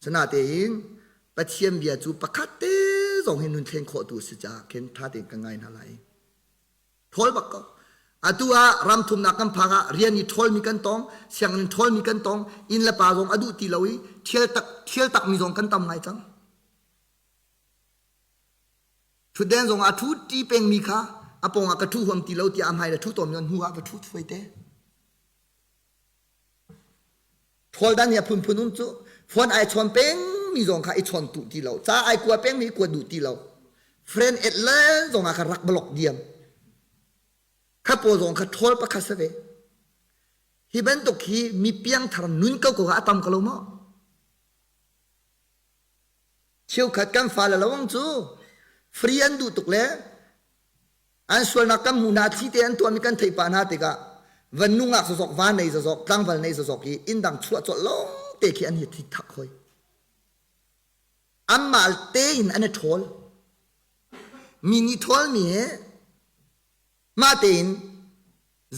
Sinatein Pathian bia cu pakhat te zong hi nun thlen khawh tu a si caah khin ṭha tein ka ngai hna lai. Ṭhawl bak ko. Atu ah ram thumnak kan phak ah rian i ṭhawlmi kan tong, sianginn ṭhawlmi kan tong, inn le pa zong a duh ti lo i ṭhial tak ṭhial takmi zong kan tam ngai cang. Ṭhutden zong ah a ṭhu ṭi pengmi kha a pawng ah ka ṭhu huam ti lo tiah a hmai le ṭhu tawn mi hnu ah va ṭhu thuai te. Ṭhawl dan hi a phunphun um cu. Phone ai chawn pengmi zong kha i chawn duh ti lo. Ca ai kua pengmi i kuat duh ti lo. Friend et le zong ah kha rak block diam. Kha pawl zong kha ṭhawl pakhat si ve. Hi bantuk hi mi piangthar nun ko ko kha a tam ko lo maw? Cheukhat kan fale lawng cu free an duh tuk le an sualnak kan hmuh hna thli te an tuahmi kan theih pah hna tikah van nungak zazok va nei zazok tlangval nei zazok i inn dang chuah colh lawng te khi an hi thi thak hoi anmah tein an i ṭhawl mi nih ṭhawlmi he mah tein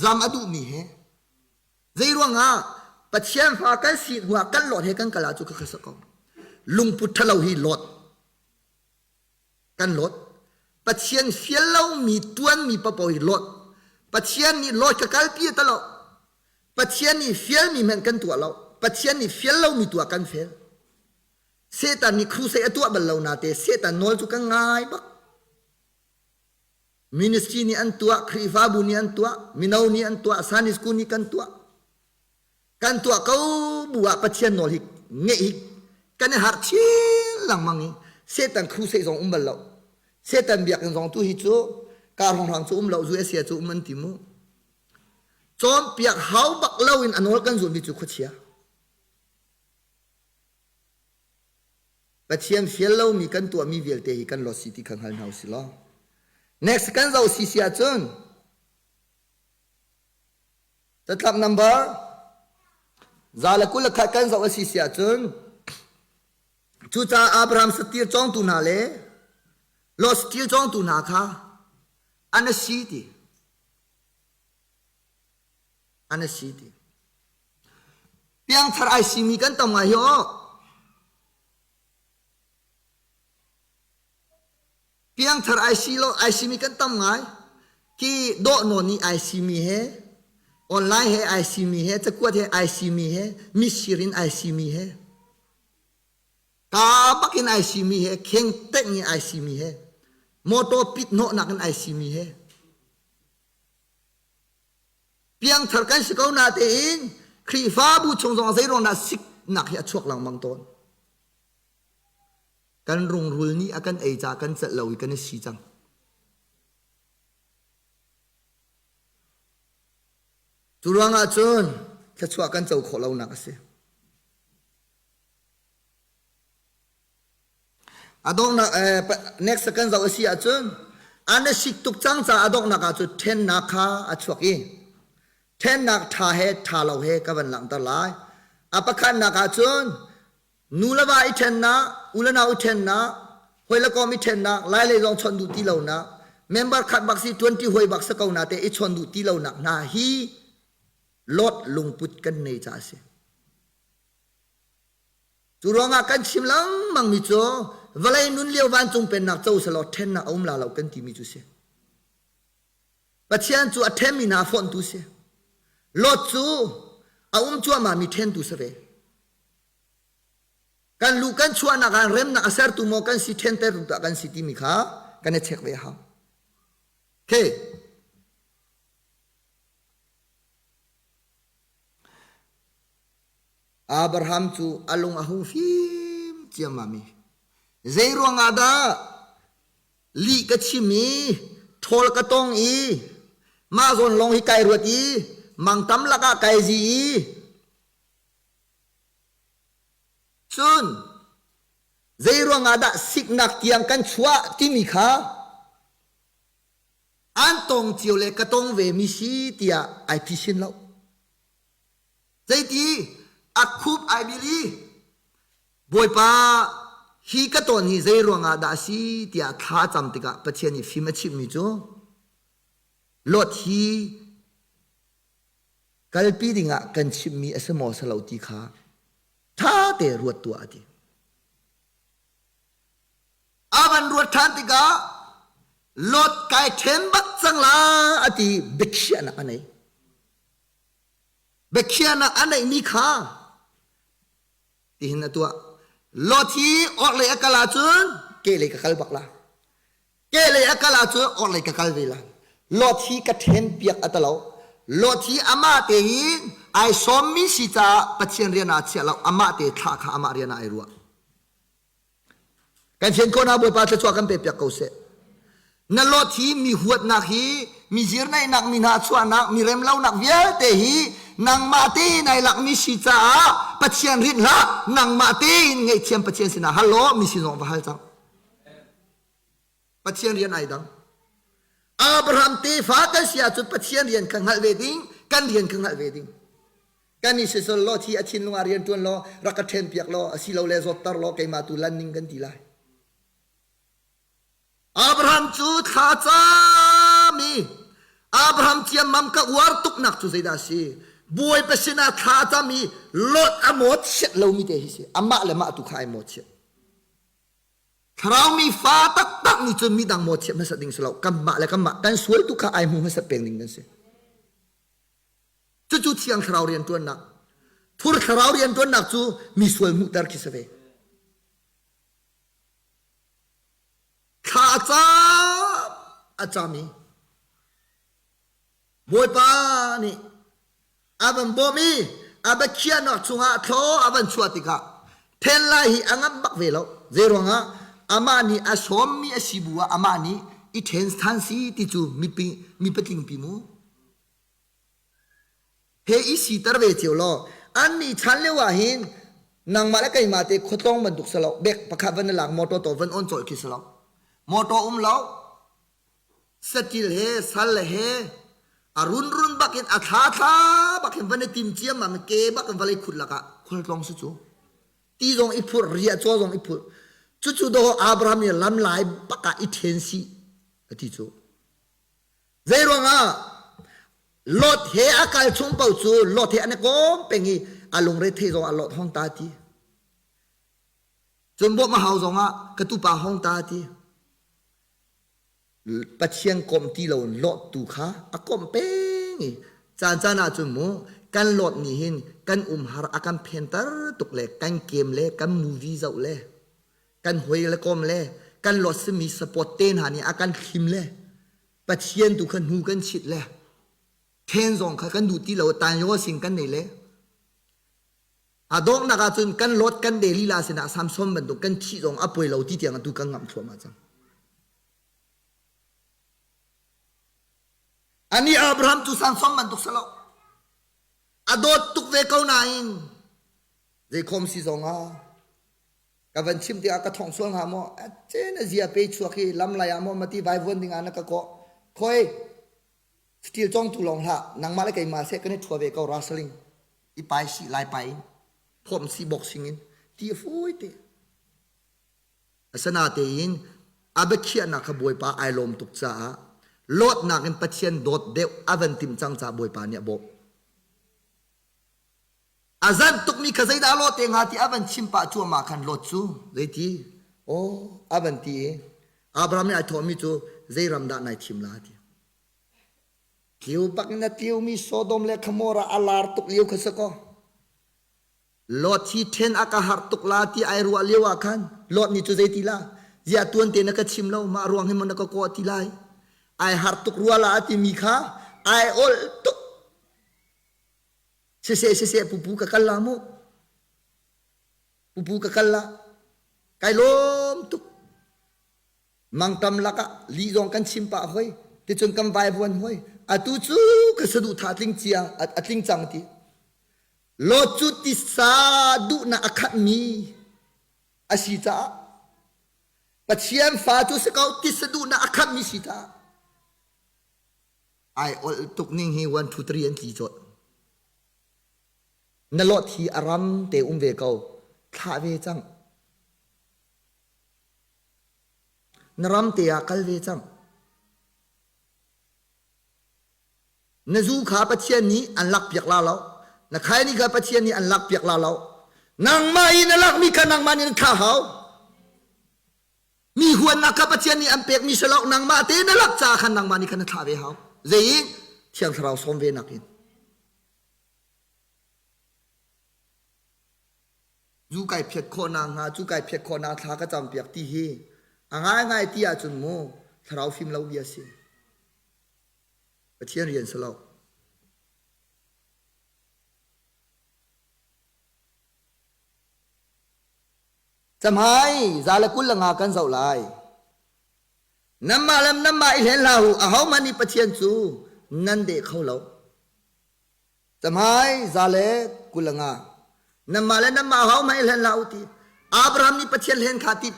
zam a duhmi he Zei ruangah Pathian fa kan si hnuah kan lawt he kan kal ah cu ka sa ko. Lungput ṭhalo hi lawt. Kan lawt. Pathian fial lomi tuanmi paoh hi Lot. Pathian nih Lot ka kalpi ta lo. Pathian nih fialmi hmanh kan tuah lo. Pathian nih fial lomi tuah kan fel. Satan nih crusade a tuah bal lo nate Satan nawl cu kan ngai bak. Ministry nih an tuah, Khrihfabu nih an tuah, mino nih an tuah, Sunday school nih kan tuah. Kan tuah ko bu ah Pathian nawl hi ngeih hi kan i harh chin lengmang i Satan crusade zong um bal lo. Satan biakinn zong tu hi cu kar hrawnghrang cu um lo, USA cu um an ti mu. Cawnpiak hau bak lo in a nawl kan zulmi cu khuachia. Pathian fial lomi kan tuahmi vialte hi kan lot si ti kha hngal hna usih law. Next kan zoh si si ahcun catlap number 121 kan zoh a si si ahcun cucaah Abraham satir cawngtu hna le Lot satir cawngtu hna kha an si ti an si ti Piangthar ai simi kan tam ngai hi aw. Piangthar ai si lo ai simi kan tam ngai. Ki dawh nawn i ai simi he online he ai simi he cakuat he ai simi he mitsir in ai simi he ka bak in ai simi he kheng teng in ai simi he motor pit hnawhnak in ai simi he Piangthar kan si ko natein Khrihfabu chung zong zeiruang dah siknak hi a chuak lengmang tawn. Kan rungrul nih a kan ei caah kan celh lo i kan i si cang. Cu ruangah cun thluachuah kan co khawh lonak a si. A donghnak next kan zoh a si ahcun an i sik tuk cang caah a donghnak ah cun ṭhennak kha a chuak i ṭhennak ṭha he ṭha lo he ka van langhter lai. A pakhatnak ah cun nu le va i ṭhennak, u le nau i ṭhennak, hawi le kom i ṭhennak, lai lei zong chawnh duh ti lonak, member khat bak si 20 hawi bak si ko na te i chawn duh ti lonak hna hi Lot lungput kan nei caah a si. Cu ruangah kan chim lengmangmi cu vawlei nun lio vancung pennak co selaw ṭhennak a um la lo kan timi cu si. Pathian cu a ṭhenmi hna fonhtu si. Lot cu a um cuahmahmi ṭhentu si ve. Kan luh kan chuahnak ah remnak a sertu maw kan si ṭhentertu dah kan si timi kha kan i check ve a hau. Okay. Abraham cu a lung a hung fim ciammam i zei ruangah dah lih ka chim i ṭhawl ka tong i mah zawn lawng hi kai ruat i mangtam lakah kai zi i cun zei ruangah dah siknak tiang kan chuah timi kha an tong cio le ka tong ve mi si tiah ai phisin lo. Zeiti a khup ai bil i Bawipa hi ka tawn hi zei ruangah dah a si tiah thla a cam tikah Pathian nih fim a chimhmi cu Lot hi kalpi dingah kan chimhmi a si maw si lo ti kha ṭha te ruat tuah a ti. A van ruat ṭhan tikah Lot kai ṭhen bak cang la a ti biakhiahnak a nei. Biakhiahnak a neihmi kha tihin a tuah. Lot hi orhlei a kal ahcun kehlei ka kal bak la. Kehlei a kal ahcun orhlei ka kal ve la. Lot hi ka ṭhen piak a talo. Lot hi amah tein ai sawmmi si caah Pathian rian ah chiah lo amah te thlah kha amah rian ah ai ruah. Kan fian ko na Bawipa thluachuah kan pe piak ko seh. Na lot hi mi huatnak hi mi zirnaihnak mi hna chuahnak mi remlonak vialte hi nangmah tein ai lakmi si caah Pathian rinh hlah nangmah tein ngaihthiam Pathian sinah hal law mi sin zong va hal cang. Pathian rian ai dang. Abraham tefa kan si ahcun Pathian rian kha hngalh ve ding kan rian kha hngalh ve ding. Kan i sisol law thi a thinlung ah rian ṭuan law rak ka ṭhen piak law asilole zawtter law keimah tu lan ning kan ti lai. Abraham cu thla cam i Abraham ciammam ka uar tuknak cu zeidah a si? Bawipa sinah thla cam i Lot a mawt chiat lomi te hi si. Amah le mah tu kha ai mawt chiat. Thlarau mi fa taktak nih cun midang mawhchiat hmasat ding si lo. Kanmah le kanmah kan sual tu kha ai hmu hmasat peng ding kan si. Cucu thiang thlarau rianṭuannak. Thur thlarau rianṭuannak cu mi sual hmuhter khi si ve. Thla a cam a cam i Bawipa nih a van bawm i a biakhiahnak chungah thlaw a van chuah tikah then lai hi a ngamh bak ve lo. Zeiruangah amah nih a sawmmi a si bu ah amah nih i then than si ti cu mipi mi patling pi mu. He i siter ve cio law annih chan lio ah hin nangmah le keimah te khuatlawng bantuk si lo bek pakhat van na lak motor to van on cawlh khi si lo motor um lo satil he sal he a run run bak in a thla thla bak in van i tim ciam ma ke bak in vawlei khut lakah khualtlawng si cu ti zong i phurh ria caw zong i phurh cucu do Abraham nih lam lai bak ah i then si ati cu Zeiruangah Lot he a kal chung paoh cu Lot he an i kawm peng i a lungre thei zong ah Lot hong ta ti. Cun bawmh a hau zong ah ka tupa hong ta ti. Pathian komh ti lo Lot tu kha a komh peng i caan caan ah cun mu kan Lot nih hin kan umhar a kan phenter tuk le kan kem le kan movie zoh le kan hoi le kom le kan Lot simi support te hna nih a kan thlim le Pathian tu kha hnu kan chit le then zong kha kan duh ti lo tan yo sing kan nei le a donghnak ah cun kan lot kan de lila sinah Samson bantuk kan thih zong a poi lo ti tiang atu kan ngamh thluahmah cang. Ani Abraham cu Samson bantuk si lo. A dawt tuk ve ko nain zeikhom si zong ah ka van chim tikah ka thong sual hnga maw a cen a zia pe chuak hi lam lai ah maw mati vaivuan ding ah na ka kawh khoi steel cong tu lawng hlah nangmah le keimah seh kan i thua ve ko wrestling i pai si lai pai in phom si boxing in ti a fawi te asana tein a biakhiahnak kha bawipa ai lawm tuk caah lawtnak in Pathian dawt deuh a van timh cang caah bawipa nih a bawmh A zanh tukmi kha zeidah lawh te hnga ti a van chim pah cuahmah khan Lot cu zeiti aw a van ti i Abraham nih ai thawhmi cu zei ram dah nai thim la ti. Tleu bak in a tleumi Sodom le Gomorrah a lar tuk lio kha si kaw Lot hi ṭhen a ka harh tuk la ti ai ruah lio ah khan Lot nih cu zeiti la ziah tuan te na ka chim lo mah ruang hi maw na ka kawh ti lai ai harh tuk rua la a timi kha ai olh tuk Siseh siseh pupu ka kal la mu. Pupu ka kal la. Kai lawm tuk. Mangtam lakah li zong kan chim pah hoi. Ticun kan vaivuan hoi. Atu cu ka saduhthah tling cia a tling cang ti. Lot cu tisa duhnak a khatmi a si caah Pathian fa cu si ko tisa duhnak a khatmi si caah Ai olh tuk ning hi 1 2 3 an tli cawt. Na lot hi a ram te um ve ko. Thlah ve cang. Na ram te ah kal ve cang. Na zu kha Pathian nih an lak piak la lo. Na khaini kha Pathian nih an lak piak la lo. Nangmah i na lakmi kha nangmah nih na thlah hau. Mi huannak kha Pathian nih an pekmi si lo nangmah te na lak caah khan nangmah nih khan na thlah ve hau. Zei in? Thiang Thlarau sawm ve nak in. Zu kai phiat khawh nak hnga, cu kai phiat khawh nak thla ka cam piak ti hi a ngaingai ti ahcun mu thlarau fim lo bia si. Pathian rian si lo. Camhai za le 20 le nga kan zoh lai. Nanmah le nanmah i hlen hlah u, ahohmanh nih Pathian cu nan deh kho lo. Camhai za le 20 le nga. Nanmah le nanmah ahohmanh i hlen hlah u ti. Abraham nih Pathian hlen kha ti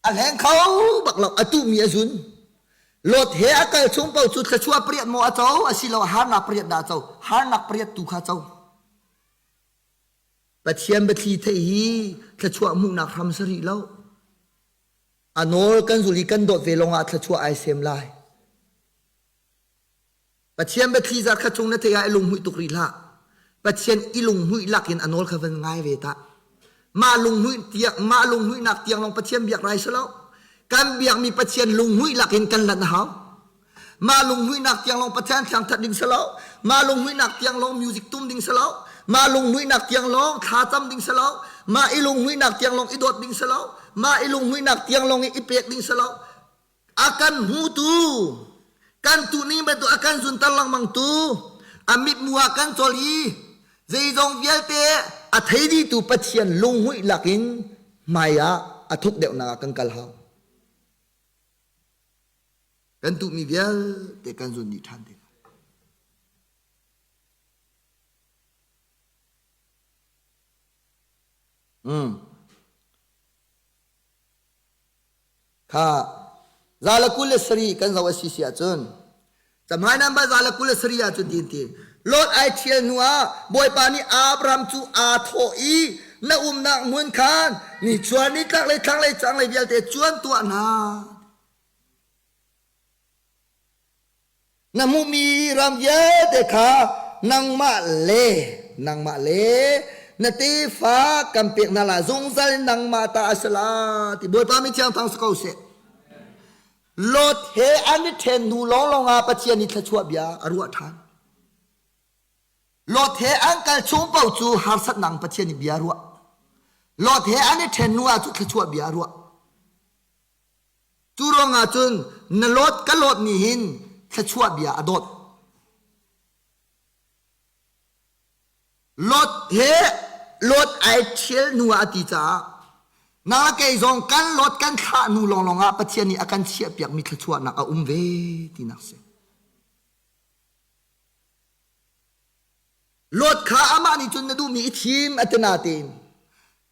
a hleng kho bak lo, a tuhmi a zun. Lot he a kal chung paoh cu thluachuah pariat maw a co, asiloah harnak pariat dah a co. Harnak pariat tu kha co. Pathian biathli theih hi thluachuah hmuhnak hram si rih lo. A nawl kan zul i kan dawt ve lawngah thluachuah ai sem lai. Pathian biathli zat kha cung na theih ah i lunghmuih tuk rih hlah. Pathian i lunghmuih lakin a nawl kha van ngai ve tah. Mah lunghmuih tiang mah lunghmuihnak tiang lawng Pathian biak rai si lo. Kan biakmi Pathian lunghmuih lakin kan lanh a hau. Mah lunghmuihnak tiang lawng Pathian thiangthat ding si lo. Mah lunghmuihnak tiang lawng music tum ding si lo. Mah lunghmuihnak tiang lawng thlacam ding si lo. Mah i lunghmuihnak tiang lawng i dawt ding si lo. Mah i lunghmuihnak tiang lawng i i pek ding si lo. A kan hmutu, kan tuhning bantuk a kan zunter lengmangtu, a mithmuh ah kan cawl i zeizong vialte a thei dihtu Pathian lunghmuih lakin hmai ah a thuk deuhnak ah kan kal hau. Kan tuhmi vialte kan zun dih ṭhan te lai. Mm. Kha 127 kan zoh a si si ahcun Camhai number 127 ahcun tin ti Lot ai ṭhial hnu ah Bawipa nih Abraham cu aa thawh i na umnak hmun khan nichuah nitlak lei thlanglei canglei vialte cuan tuah hna. Na hmuhmi ram vialte kha nangmah le nangmah le na tefa kan pek hna lai zungzal in nangmah ta a si la ti Bawipa mi thiang thang si ko seh. Lot he an i ṭhen hnu lawnglawng ah Pathian nih thluachuah bia a ruah ṭhan. Lot he an kal chung paoh cu harsatnak Pathian nih bia a ruah. Lot he an i ṭhen hnu ah cu thluachuah bia a ruah. Cu ruangah cun na lawt ka lawt nih hin thluachuah bia a dawt. Lot he lot ai ṭhial hnu ah a ti caah na kei zong kan lot kan thlah hnu lawnglawng ah Pathian nih a kan chiahpiakmi thluachuahnak a um ve tinak si. Lot kha amah nih cun na duhmi i thim a ti natein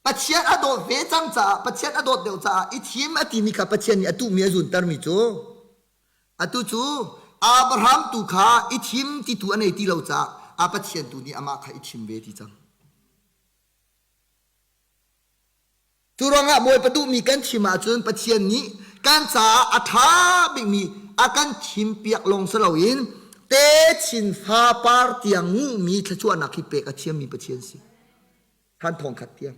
Pathian a dawt ve cang caah Pathian a dawt deuh caah i thim a timi kha Pathian nih a tuhmi a zuntermi cu atu cu Abraham tu kha i thim ti tu a nei ti lo caah a Pathian tu nih amah kha i thim ve ti cang. Cu ruangah Bawipa duhmi kan chim ahcun Pathian nih kan caah a ṭha bikmi a kan thimpiak lawng si loin techin fapar tiang nguhmi thluachuahnak hi pek a thiammi Pathian si. Than thong khat tiang.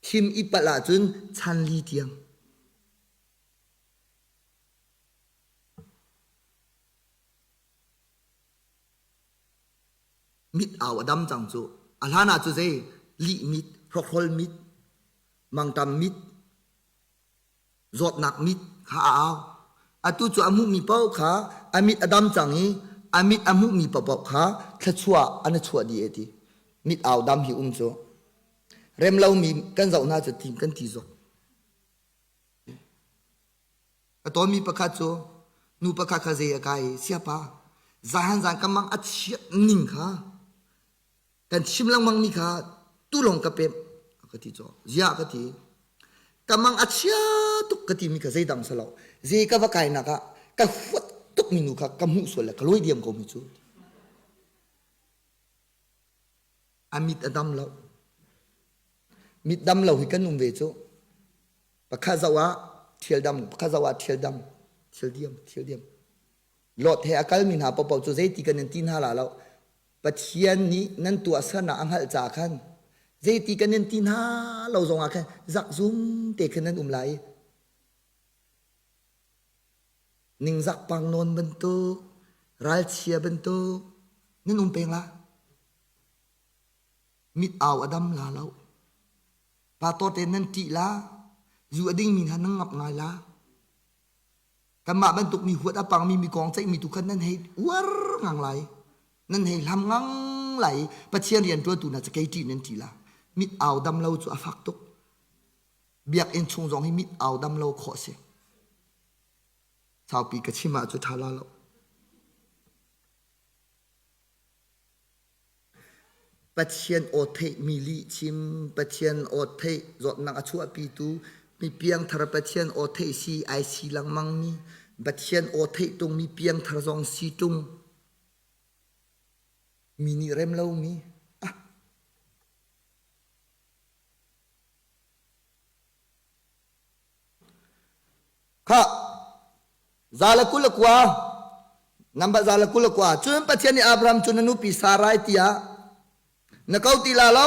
Thim i palh ahcun chan li tiang. Mit au a dam cang cu. A hlan ah cu zei lih mit, hrokhrol mit, mangṭam mit, zawtnak mit kha a au. Atu cu a hmuhmi paoh kha a mit a dam cang i a mit a hmuhmi paohpaoh kha thluachuah an i chuah dih e ti. Mit au dam hi um cu. Rem lomi kan zoh hna cu tim kan ti zok. A tawnmi pakhat cu nu pakhat kha zei a kai i siapa zahan zan ka mang a chiat ning kha kan chim lengmang mi kha tu lawng ka pemh a ka ti caw ziah ka ti ka mang a chia tuk ka timi kha zeidang si lo zei ka va kainak ah ka huat tuk mi nu kha ka hmuh sual le ka lawi diam ko mi cu a mit a dam lo mit dam lo hi kan um ve cu Pakhat zoh ah thial dam, pakhat zoh ah thial dam, thial diam, thial diam. Lot he a kalmi hna paohpaoh cu zeiti kan in ti hna la lo. Pathian nih nan tuahsernak a hngalh caah khan zeiti kan in ti hna lo zongah khan zakzum te khan nan um lai. Ningzak pang nawn bantuk, ralchia bantuk nan um peng la. Mit au a dam la lo. Pastor te nan ṭih la, zu a dingmi hna nan ngap ngai la. Kanmah bantuk mi huat a pangmi mi kong ceihmi tu khan nan hei uar ngang lai. Nan hei hlam ngang lai. Pathian rian ṭuantu hna cu kei ṭih nan ṭih la. Mit au dam lo cu a fak tuk. Biakinn chung zong hi mit au dam lo khawh a si. Saupi ka chim ah cu ṭha la lo. Pathian aw theihmi lihchim, Pathian aw theih zawtnak a chuahpitu, mi piangthar Pathian aw theih si ai si lengmangmi, Pathian aw theih ṭung mi piangthar zong si ṭung, mi nih rem lomi. Ah. Khah, 129, number 129. Cun Pathian nih Abraham cu na nupi Sarai tiah na ko ti la lo.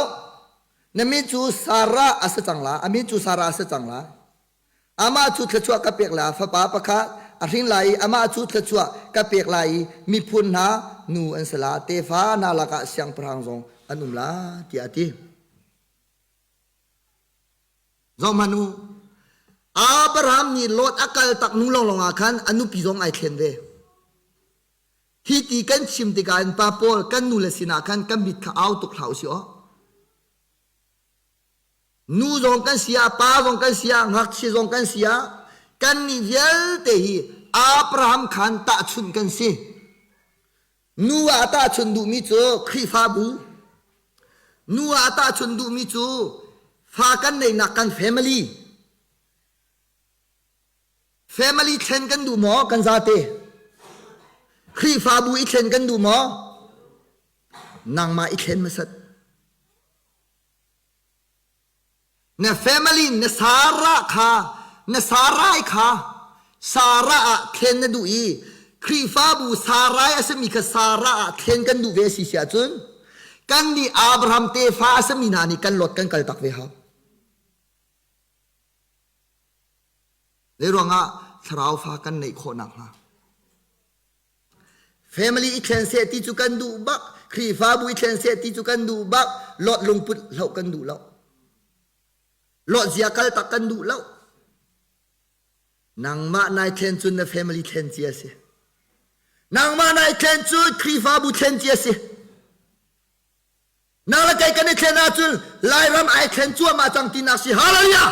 Na min cu Sarah a si cang lai. A min cu Sarah a si cang lai. Amah cu thluachuah ka pek lai. Fapa pakhat a hrin lai i amah cu thluachuah ka pek lai i miphun hna nu an si lai. Tefa hna lakah siangpahrang zong an um lai, tiah a ti. Zohhmanh u, Abraham nih Lot a kal tak hnu lawnglawng ah khan a nupi zong ai thlen ve. Hi ti kan chim tikah in pa pawl kan nule sinah khan kan mit kha au tuk hlah usih aw. Nu zong kan si ah, pa zong kan si ah, ngakchia zong kan si ah, kannih vialte hi Abraham khan tahchunh kan si. Nu ah a tahchunh duhmi cu Khrihfabu. Nu ah a tahchunh duhmi cu fa kan neihnak kan family. Family thlen kan duh maw kan zate? Khrihfabu i thlen kan duh maw? Nangmah i thlen hmasat. Na family na Sarah kha na Sarai kha Sarah ah thlen na duh i Khrihfabu Sarai a simi kha Sarah ah thlen kan duh ve si si ahcun kan nih Abraham tefa a simi hna nih kan lot kan kal tak ve hau. Zei ruangah thlarau fa kan neih khawh nakhnga. Family i thlen seh ti cu kan duh bak, Khrihfabu i thlen seh ti cu kan duh bak, lot lungput hloh kan duh lo. Lot zia kal tak kan duh lo. Nangmah nai thlen cun na family thlen cia si. Nangmah nai thlen cun Khrihfabu thlen cia si. Nang le kei kan i thlen ahcun Lairam ai thlen cuahmah cang tinak si. Hallelujah!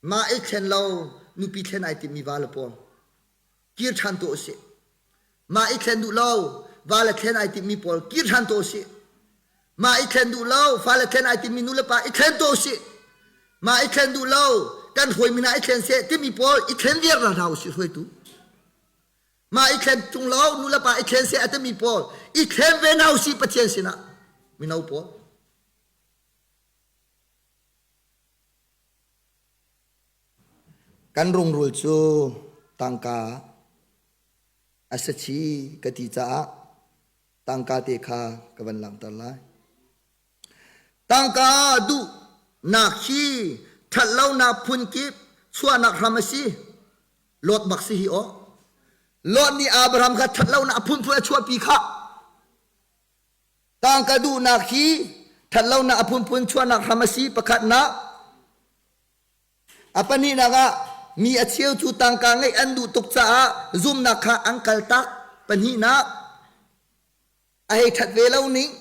Mah i thlen lo nupi thlen ai timmi va le pawl kir ṭhan tuah usih. Mah i thlen duh lo va le thlen ai timmi pawl kir ṭhan tuah usih. Mah i thlen duh lo fale thlen ai timmi nu le pa i thlen tuah usih. Mah i thlen duh lo kan hruaimi hna i thlen seh timi pawl i thlen viar hna usih hruaitu. Mah i thlen tung lo nu le pa i thlen seh a timi pawl i thlen ve hna usih Pathian sinah mino pawl. Kan rungrul cu tangka a si chi ka ti caah tangka te kha ka van langhter lai. Tangka duhnak hi ṭhatlonak phunkip chuahnak hram a si. Lot bak si hi aw. Lot nih Abraham kha ṭhatlonak a phunphun a chuahpi khah. Tangka duhnak hi ṭhatlonak a phunphun chuahnak hram a si. Pakhatnak, a pahnihnak ah mi a cheu cu tangka ngeih an duh tuk caah zumhnak kha an kaltak. Pahnihnak, a hei ṭhat ve lo ning.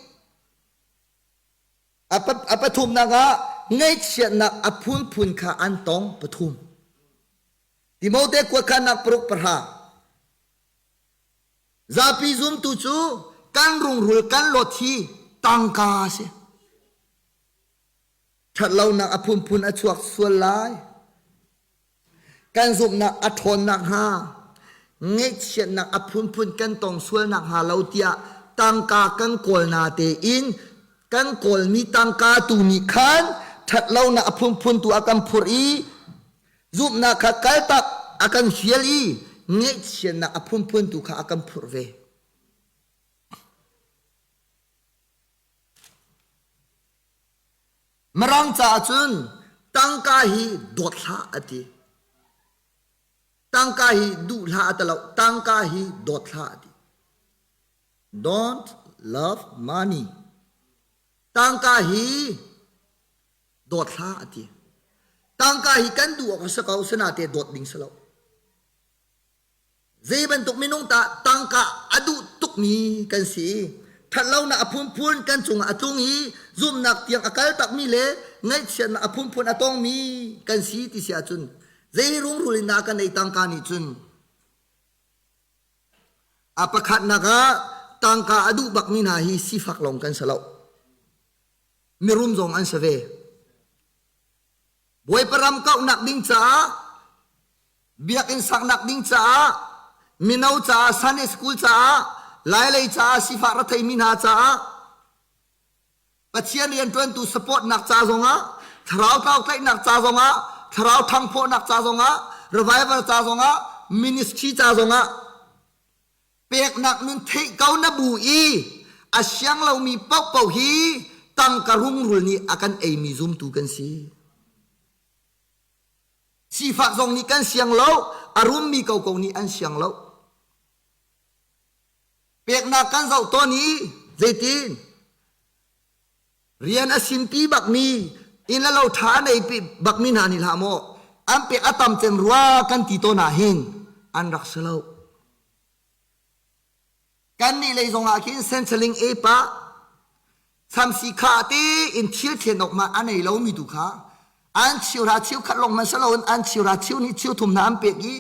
A pathumnak ah ngaihchiatnak a phunphun kha an tong. Pathum. Timote kuakhannak paruk pahra. Zapi zumtu cu kan rungrul kan lot hi tangka a si. Ṭhatlonak a phunphun a chuak sual lai. Kan zumhnak a ṭhawn nakhnga, ngaihchiatnak a phunphun kan tong sual nakhnga lo tiah tangka kan kawl na tein kan kawlmi tangka tu nih khan ṭhatlonak a phunphun tu a kan phurh i Zumhnak kha kaltak a kan fial i ngaihchiatnak a phunphun tu kha a kan phurh ve. Mirang caah cun tangka hi dawt hlah a ti. Tangka hi duh hlah a ti lo. Tangka hi dawt hlah a ti. Don't love money. Tangka hi dawt hlah a ti. Tangka hi kan duh awk a si ko, sinate dawt ding si lo. Zei bantuk minung tah tangka a duh tukmi kan si i ṭhatlonak a phunphun kan cungah a tlung i zumhnak tiang a kal takmi le ngaihchiatnak a phunphun a tongmi kan si ti si ahcun zei rungrul in dah kan ei tangka nih cun a pakhatnak ah tangka a duh bakmi hna hi sifak lawng kan si lo. Mirum zong an si ve. Bawipa ram kauhnak ding caah, biakinn saknak ding caah, mino caah, Sunday school caah, Lailei caah, sifah retheimi hna caah, Pathian rianṭuantu supportnak ca zongah, thlarau tlautlaihnak ca zongah, thlarau ṭhangphawhnak ca zongah, revival ca zongah, ministry ca zongah, peknak nun theih ko na bu i. A siang lomi paohpaoh hi tangka rungrul nih a kan eimi zumtu kan si. Sifak zong nih kan siang lo, a rummi koko nih an siang lo. Peknak kan zoh tawn i zeitin rian a sinpi bakmi inn le lo ṭha a nei bakmi hna nih hlah maw an pek a tam cem rua kan ti tawn ah hin an rak si lo. Kannih lei zongah khin sensaling e pah samsi kha te in thil thlen awk ma a nei lomi tu kha an cheuhra cheukhat lawng hmanh si loin an cheuhra cheu hnih cheu thum hna an pek i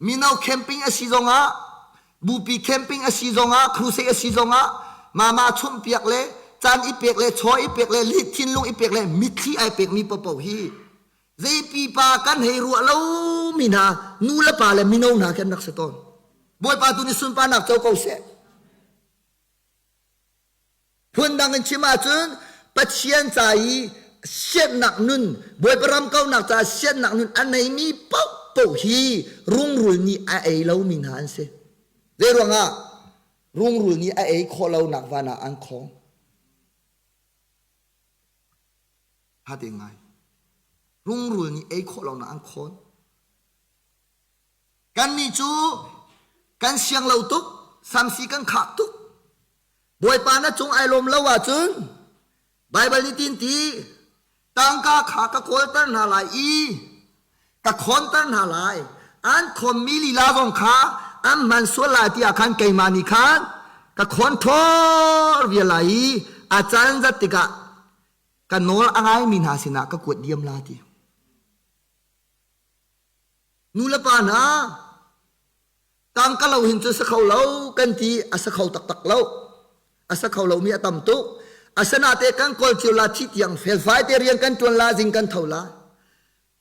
mino camping a si zongah bupi camping a si zongah crusade a si zongah mama chumhpiak le caan i pek le chaw i pek le thinlung i pek le mitthli ai pekmi paohpaoh hi Zei pipa kan hei ruah lomi hna nu le pa le mino hna khi an rak si tawn. Bawipa tu nih sunparnak co ko seh. Phundang in chim ahcun Pathian ca i siannak nun, Bawipa ram kaunak caah siannak nun a neimi paohpaoh hi rungrul nih a ei lomi hna an si. Zei ruangah rungrul nih a ei khawh lonak van ah an khong. Hate ngai. Rungrul nih ei khawh lonak an khawn. Kannih cu kan siang lo tuk, samsi kan khah tuk. Bawipa na cung ai lawm lo ahcun Baibal nih tin ti tangka kha ka kawlter hna lai i ka khawnter hna lai. An khawnmi lila zong kha an hman sual lai tiah khan keimah nih khan ka khawn ṭhawr vial lai i a caan zat tikah ka nawl a ngaimi hna sinah ka kuat diam la ti. Nu le pa hna, tangka lo hin cu sa kho lo kan ti a sa kho taktak lo. A sa kho lomi a tam tuk. Asanate kan kawl cio la thi tiang felfai te rian kan tuan la zing kan tho la.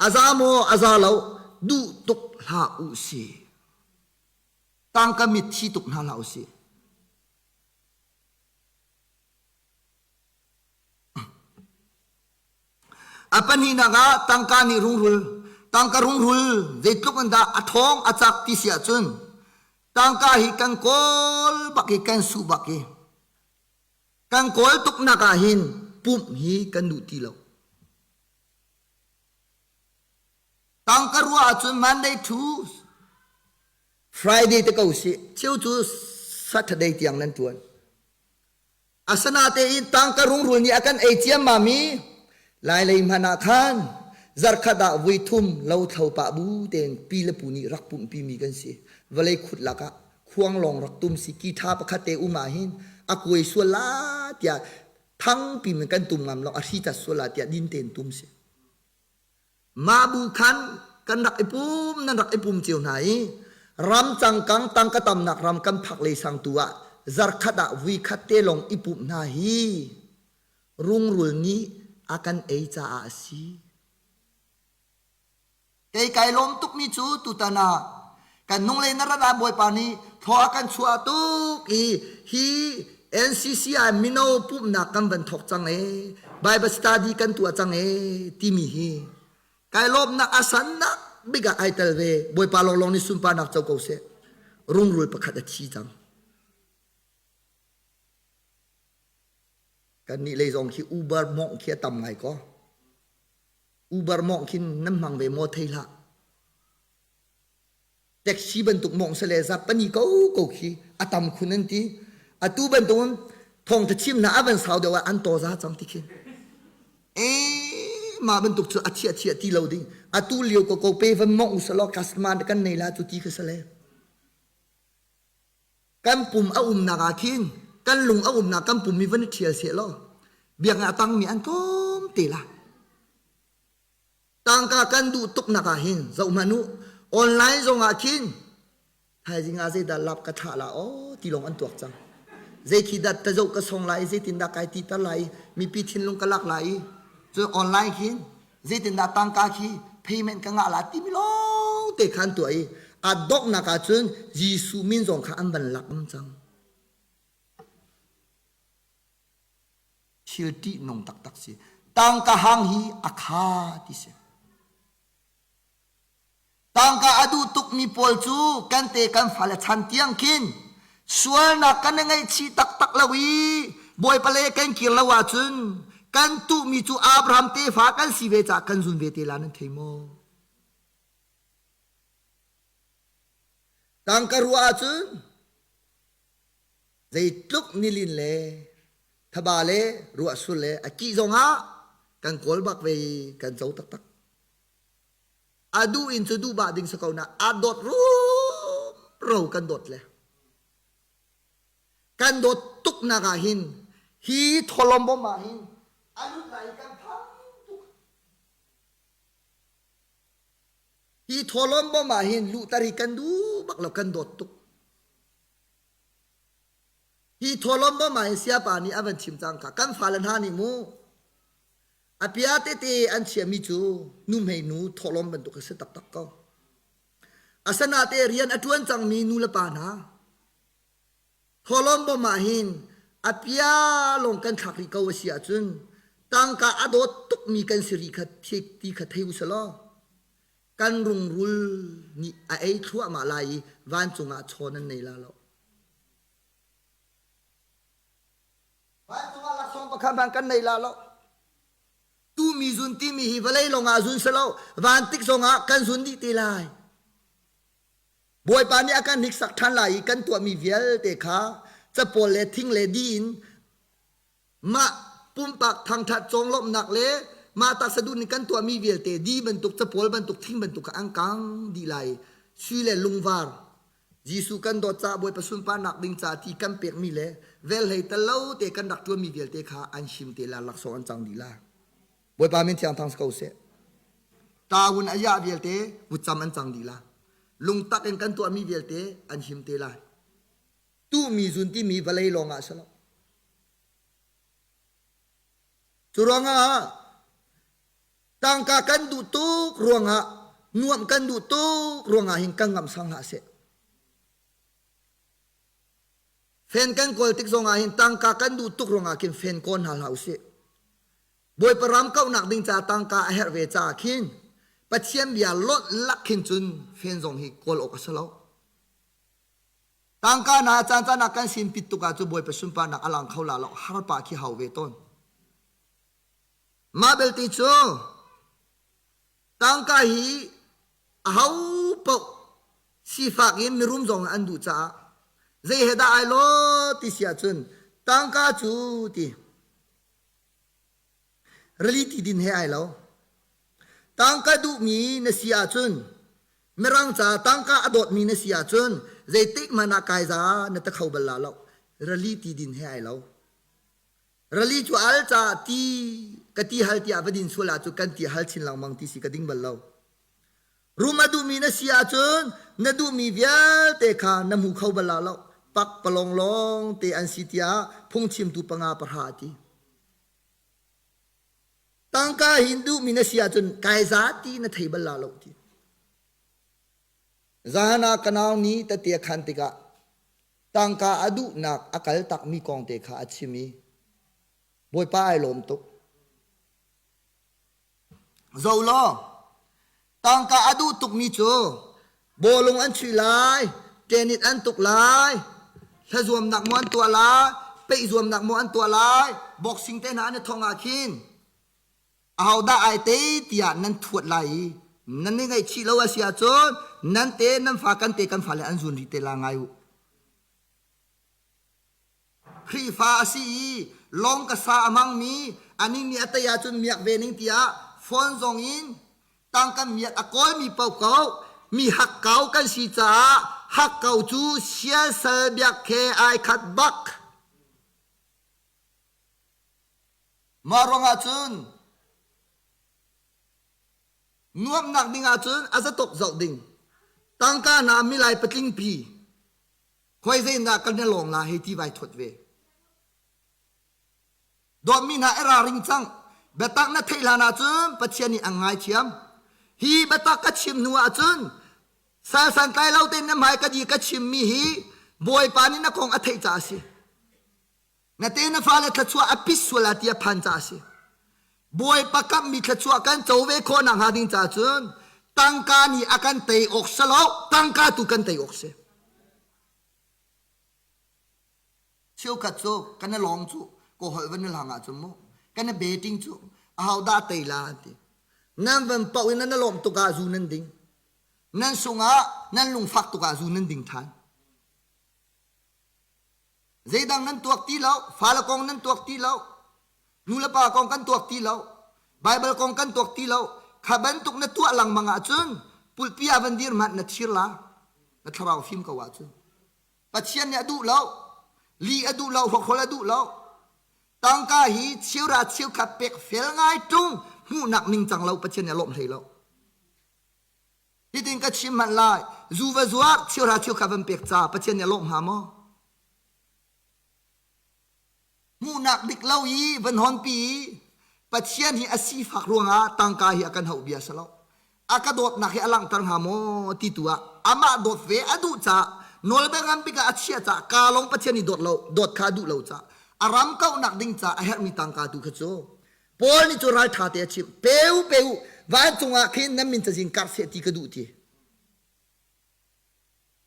A za maw a za lo duh tuk hlah u si. Tangka mit thi tuk hna hlah u si. A pahnihnak ah tangka nih rungrul, tangka rungrul zeitluk in dah a ṭhawng a cak ti si ahcun tangka hi kan kawl bak i kan suh bak i kan kawl tuknak ah hin pumh hi kan duh ti lo. Tangka ruah ahcun Monday to Friday te ko sih, cheu cu Saturday tiang nan ṭuan. Asinatein tangka rungrul nih a kan ei ciammam i Lailei hmanh ah khan zarkhat ah vui thum lothlo pah bu tein pi le pu nih rak pumhpi mi kan si. Vawlei khut lakah khuang lawng rak tum si ki ṭha pakhat te um ah hin a kuai sual la tiah thangpi in kan tum ngam lo a hri cat sual la tiah din tein tum si. Mah bu khan kan rak i pum nan rak i pum cio hna i ram cangkang tangka tamnak ram kan phak lei sang tu ah zarkhat ah vui khat te lawng i pumh hna hi rungrul nih a kan ei caah a si. Kei kai lawm tukmi cu tutan ah kan nung le na rat ah Bawipa nih thaw a kan chuah tuk i hi NCCI mino pumhnak kan van thawk cang ee Bible study kan tuah cang ee timi hi kai lawmnak a sannak bik ah ai tel ve Bawipa lawnglawng nih sunparnak co ko seh rungrul pakhat a thi cang kannih lei zong khi Uber mawngh khi a tam ngai ko Uber mawngh khin nan hmang ve maw thei hlah Taxi bantuk mawng sale zapani ko ko khi a tam khun an ti. Atu bantuk in thawngtha chim hna a van sau deuh ah an tawza cang ti khi. E mah bantuk cu a chia chia ti lo ding. Atu lio ko ko pe van mong usalaw customer kan nei la cu ti kha sale. Kan pum a umnak ah khin kan lung a umnak kan pum mi van i ṭhial seh law biakinn a tangmi an tlawm te la. Tangka kan duh tuknak ah hin zoh hmanh u online zong ah khin thaizing ah zeidah lap ka thlah la aw ti lawng an tuak cang zei khi dah ta zoh ka song lai i zeitindah kai ti ter lai i mipi thinlung ka lak lai i cun online khin zeitindah tangka khi payment ka ngah la timi lawng te khan tuah i a donghnak ah cun Jesuh min zong kha an van lak ngam cang Thil ṭihnung taktak si. Tangka hang hi a kha ti si. Tangka a duh tukmi pawl cu kan te kan fale chan tiang khin. Sualnak kan i ngaihchih taktak lo i Bawipa le kan kir lo ahcun kan tuhmi cu Abraham tefa kan si ve caah kan zun ve te la nan thei maw? Tangka ruah ahcun zeitluk nilin le thaba le ruahsur le a kih zongah kan kawl bak ve i kan co taktak. A duh in cu duh bah ding si ko na a dawt rumro kan dawt le kan dawt tuk nak ah hin hi tholom bom ah hin a lut lai kan phang tuk. Hi tholom bom ah hin luhter hi kan duh bak lo kan dawt tuk. Hi tholom bom ah hin siapa nih a van chim cang kha kan fale hna nih mu A pia tete an chiahmi cu nuhmei nu thawhlawm bantuk a si taktak ko. Asanate rian a ṭuan cangmi nu le pa hna, thawhlawm bawm ah hin a pia lawng kan thlak rih ko a si ahcun tangka a dawt tukmi kan si rih kha ti kha thei u selaw kan rungrul nih a ei thluahmah lai i vancung ah chaw nan nei la lo. Vancung ah laksawng pakhat hmanh kan nei la lo. Tumi zun timi hi vawlei lawngah zun si lo, van tik zongah kan zun dih te lai. Bawipa nih a kan hniksak ṭhan lai i kan tuahmi vialte kha capawl le thing le di in mah pumpak thangṭhat cawnglawmhnak le mah taksa duh nih kan tuahmi vialte di bantuk capawl bantuk thing bantuk kha an kang dih lai. Sui le lungvar Jesuh kan dawt caah Bawipa sunparnak ding ca ti kan pekmi le velhlei tal lo te kan rak ṭuanmi vialte kha an him te la laksawng an cang dih la. Bawipa min thiang thang si ko seh. Tawun a iah vialte vutcam an cang dih la. Lungtak in kan tuahmi vialte an him te lai. Tuhmi zun timi vawlei lawng ah si lo. Cu ruangah Tangka kan duh tuk ruangah nuamh kan duh tuk ruangah hin kan ngamh sang hlah seh. Fen kan kawl tik zongah hin tangka kan duh tuk ruangah khin fen kawl hna hlah usih. Bawipa ram kauhnak ding ca tangka a herh ve caah khin Pathian bia lonh lak khin cun fen zong hi kawl awk a si lo. Tangka na caan caan ah kan sin pit tuk ah cu Bawipa sunparnak a lang kho la lo har pah khi hau ve tawn. Mah belte cu tangka hi aho paoh sifak in mirum zong an duh caah zei he dah ai law ti si ahcun tangka cu ti rili ti din he ai lo. Tangka duhmi na si ahcun mirang ca tangka a dawtmi na si ahcun zeitik hmanh ah kai za na ta kho bal la lo. Rili ti din he ai lo. Rali cu al caah ti ka ti hal tiah va din sual ahcun kan ti hal chin lengmang ti si ka ding bal lo. Rum a duhmi na si ahcun na duhmi vialte kha na hmu kho bal la lo. Pak palong lawng te an si tiah phungchimtu panga pahra a ti. Tangka hin duhmi na si ahcun kai za ti na thei bal la lo ti. Zahan ah ka nau nih tete a khan tikah Tangka a duhnak a kal takmi kong te kha a chim i Bawipa ai lawm tuk. Zo law, tangka a duh tukmi cu bawlung an chuih lai, tenit an tuk lai, hlazuamnak maw an tuah lai, peih zuamnak maw an tuah lai, boxing te hna an i thong ah khin ahodah ai tei tiah nan thuat lai i nan i ngaihchih lo a si ahcun nan te nan fa kan te kan fale an zun rih te la ngai u. Khrihfa a si i lawng ka sa a hmangmi anih nih a tei ahcun miak ve ning tiah phone zong in tangka miak a kawlmi paohpaoh mi hakkau kan si caah hakkau cu siasal biak he ai khat bak. Mah ruangah cun nuamhnak ding ahcun a zatok zoh ding. Tangka hna milai patlingpi khoi zeidah kan i lawng la hei ti vai thuat ve. Dawtmi hna i ralring cang. Biatak na theih hlan ahcun Pathian nih an ngaithiam. Hi biatak ka chim hnu ahcun sal santlai lo tein na hmai ka di ka chimmi hi Bawipa nih na kong a theih caah a si. Na te na fale thluachuah a pit sual ah ti a phan caah a si. Bawipa kamhmi thluachuah kan co ve khawh nakhnga ding caah cun tangka nih a kan tei awk si lo, tangka tu kan tei awk si. Cheukhat cu kan i lawng cu kaw holh van i hlang ahcun mu kan i betting cu ahodah tei la an ti. Nan van paoh in nan i lawmh tuk ah zu nan ding. Nan sungah nan lungfak tuk ah zu nan ding ṭhan. Zeidang nan tuak ti lo, fale kong nan tuak ti lo, nulepa kong kan tuak ti lo, Baibal kong kan tuak ti lo. Kha bantuk na tuah lengmang ahcun pulpi ah van dir hmanh na thir la, na thlarau fim ko ahcun. Pathian nih a duh lo, li a duh lo, hrawkhrol a duh lo. Tangka hi cheura cheukhat pek fel ngai ṭung hmuhnak ningcang lo Pathian nih a lawmh hlei lo. Hitin ka chim hmanh lai, zu va zuar cheuhra cheukhat van pek ca Pathian nih a lawmh hnga maw? Hmuhnak dik lo i van honpi i Pathian hi a sifak ruangah tangka hi a kan hauh bia si lo. A ka dawtnak hi a langhter hnga maw ti tu ah amah dawt ve a duh caah nawlbia nganbik ah a chiah caah ka lawng Pathian nih dawt lo dawt kha a duh lo caah a ram kauhnak ding caah a herhmi tangka tu kha cu Paul nih cu ralṭha te a chimh. Pe u, pe u, vancung ah khin nan min cazin karh seh ti ka duh ti.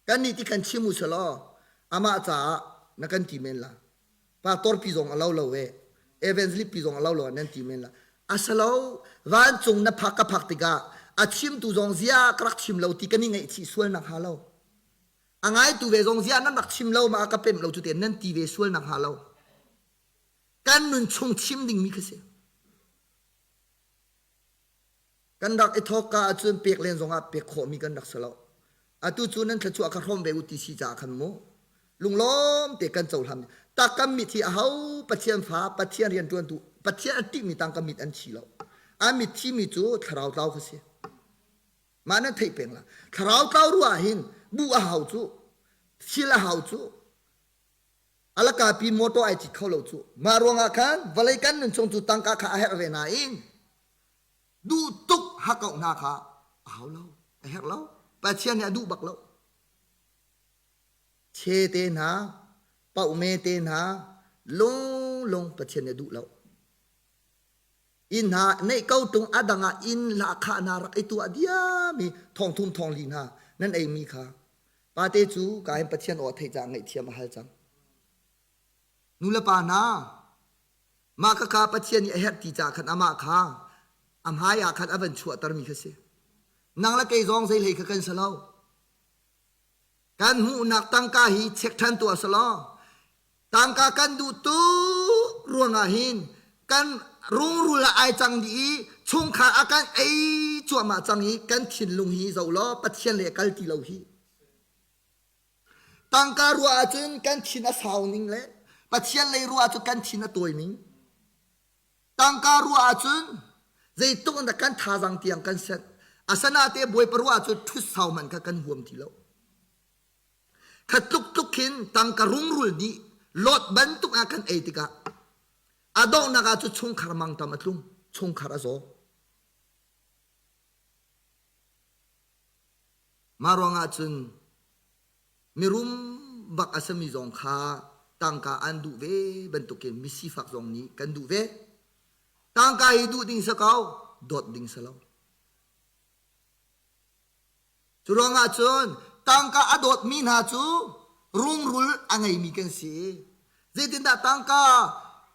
Kannih ti khan chim u selaw amah caah na kan ti men la. Pastor pi zong a lo lo e, evangelist pi zong a lo lo nan ti men la. Asalo vancung na phak ka phak tikah a chimtu zong zia ka rak chim lo ti kan i ngaihchih sual nak hnga lo. A ngaitu ve zong zia nan rak chim lo ma ka pemh lo cu te nan ti ve sual nak hnga lo. Kan nun chung chim dingmi kha si. Kan rak i thawkka ahcun pek len zongah pek khawhmi kan rak si lo. Atu cu nan thluachuah kha hrawm ve u ti si caah khan mu. Lunglawm te kan cohlan. Tak kan mit hi aho Pathian fa, Pathian rianṭuantu, Pathian a ṭihmi tang kan mit an thi lo. An mit thimi cu thlarau tlau kha si. Mah nan theih peng la. Thlarau tlau ruah hin bu a hau cu, thil a hau cu, Alakapi motor ai cit kho lo cu. Mah ruangah khan vawlei kan nun chung cu tangka kha a herh ve nain duh tuk hakkauh hna kha a hau lo, a herh lo. Pathian nih a duh bak lo. Che te hna, pauhme te hna, lunglung Pathian nih a duh lo. Inn hna neih ko tung a dang ah inn lahkhah hna rak i tuah diam i thongthum thongli hna nan eimi kha Pate cu ka in Pathian aw theih caah ngaihthiam a hal cang. Nu le pa hna, mah khakha Pathian nih a herh ti caah khan amah kha a hmai ah khan a van chuahtermi kha si. Nang le kei zong zei hlei kha kan si lo. Kan hmuhnak tangka hi check ṭhan tuah si law tangka kan duh tuk ruangah hin kan rungrul ah ai cang dih i chungkhar a kan ei cuahmah cang i kan thinlung hi zoh law Pathian le kal ti lo hi. Tangka ruah ahcun kan thin a sau ning le Pathian lei ruah ahcun kan thin a tawi ning. Tangka ruah ahcun zeitluk in dah kan thazaang tiang kan set. Asanate Bawipa ruah ahcun ṭhut sau hmanh kha kan huam ti lo. Kha tluk tluk khin tangka rungrul nih lot bantuk ah kan ei tikah a donghnak ah cu chungkhar mangṭam a tlung, chungkhar a zaw. Mah ruangah cun mirum bak a simi zong kha tangka an duh ve bantukin misifak zong nih kan duh ve. Tangka hi duh ding si ko, dawt ding si lo. Cu ruangah cun tangka a dawtmi hna cu rungrul a ngeimi kan si. Zeitindah tangka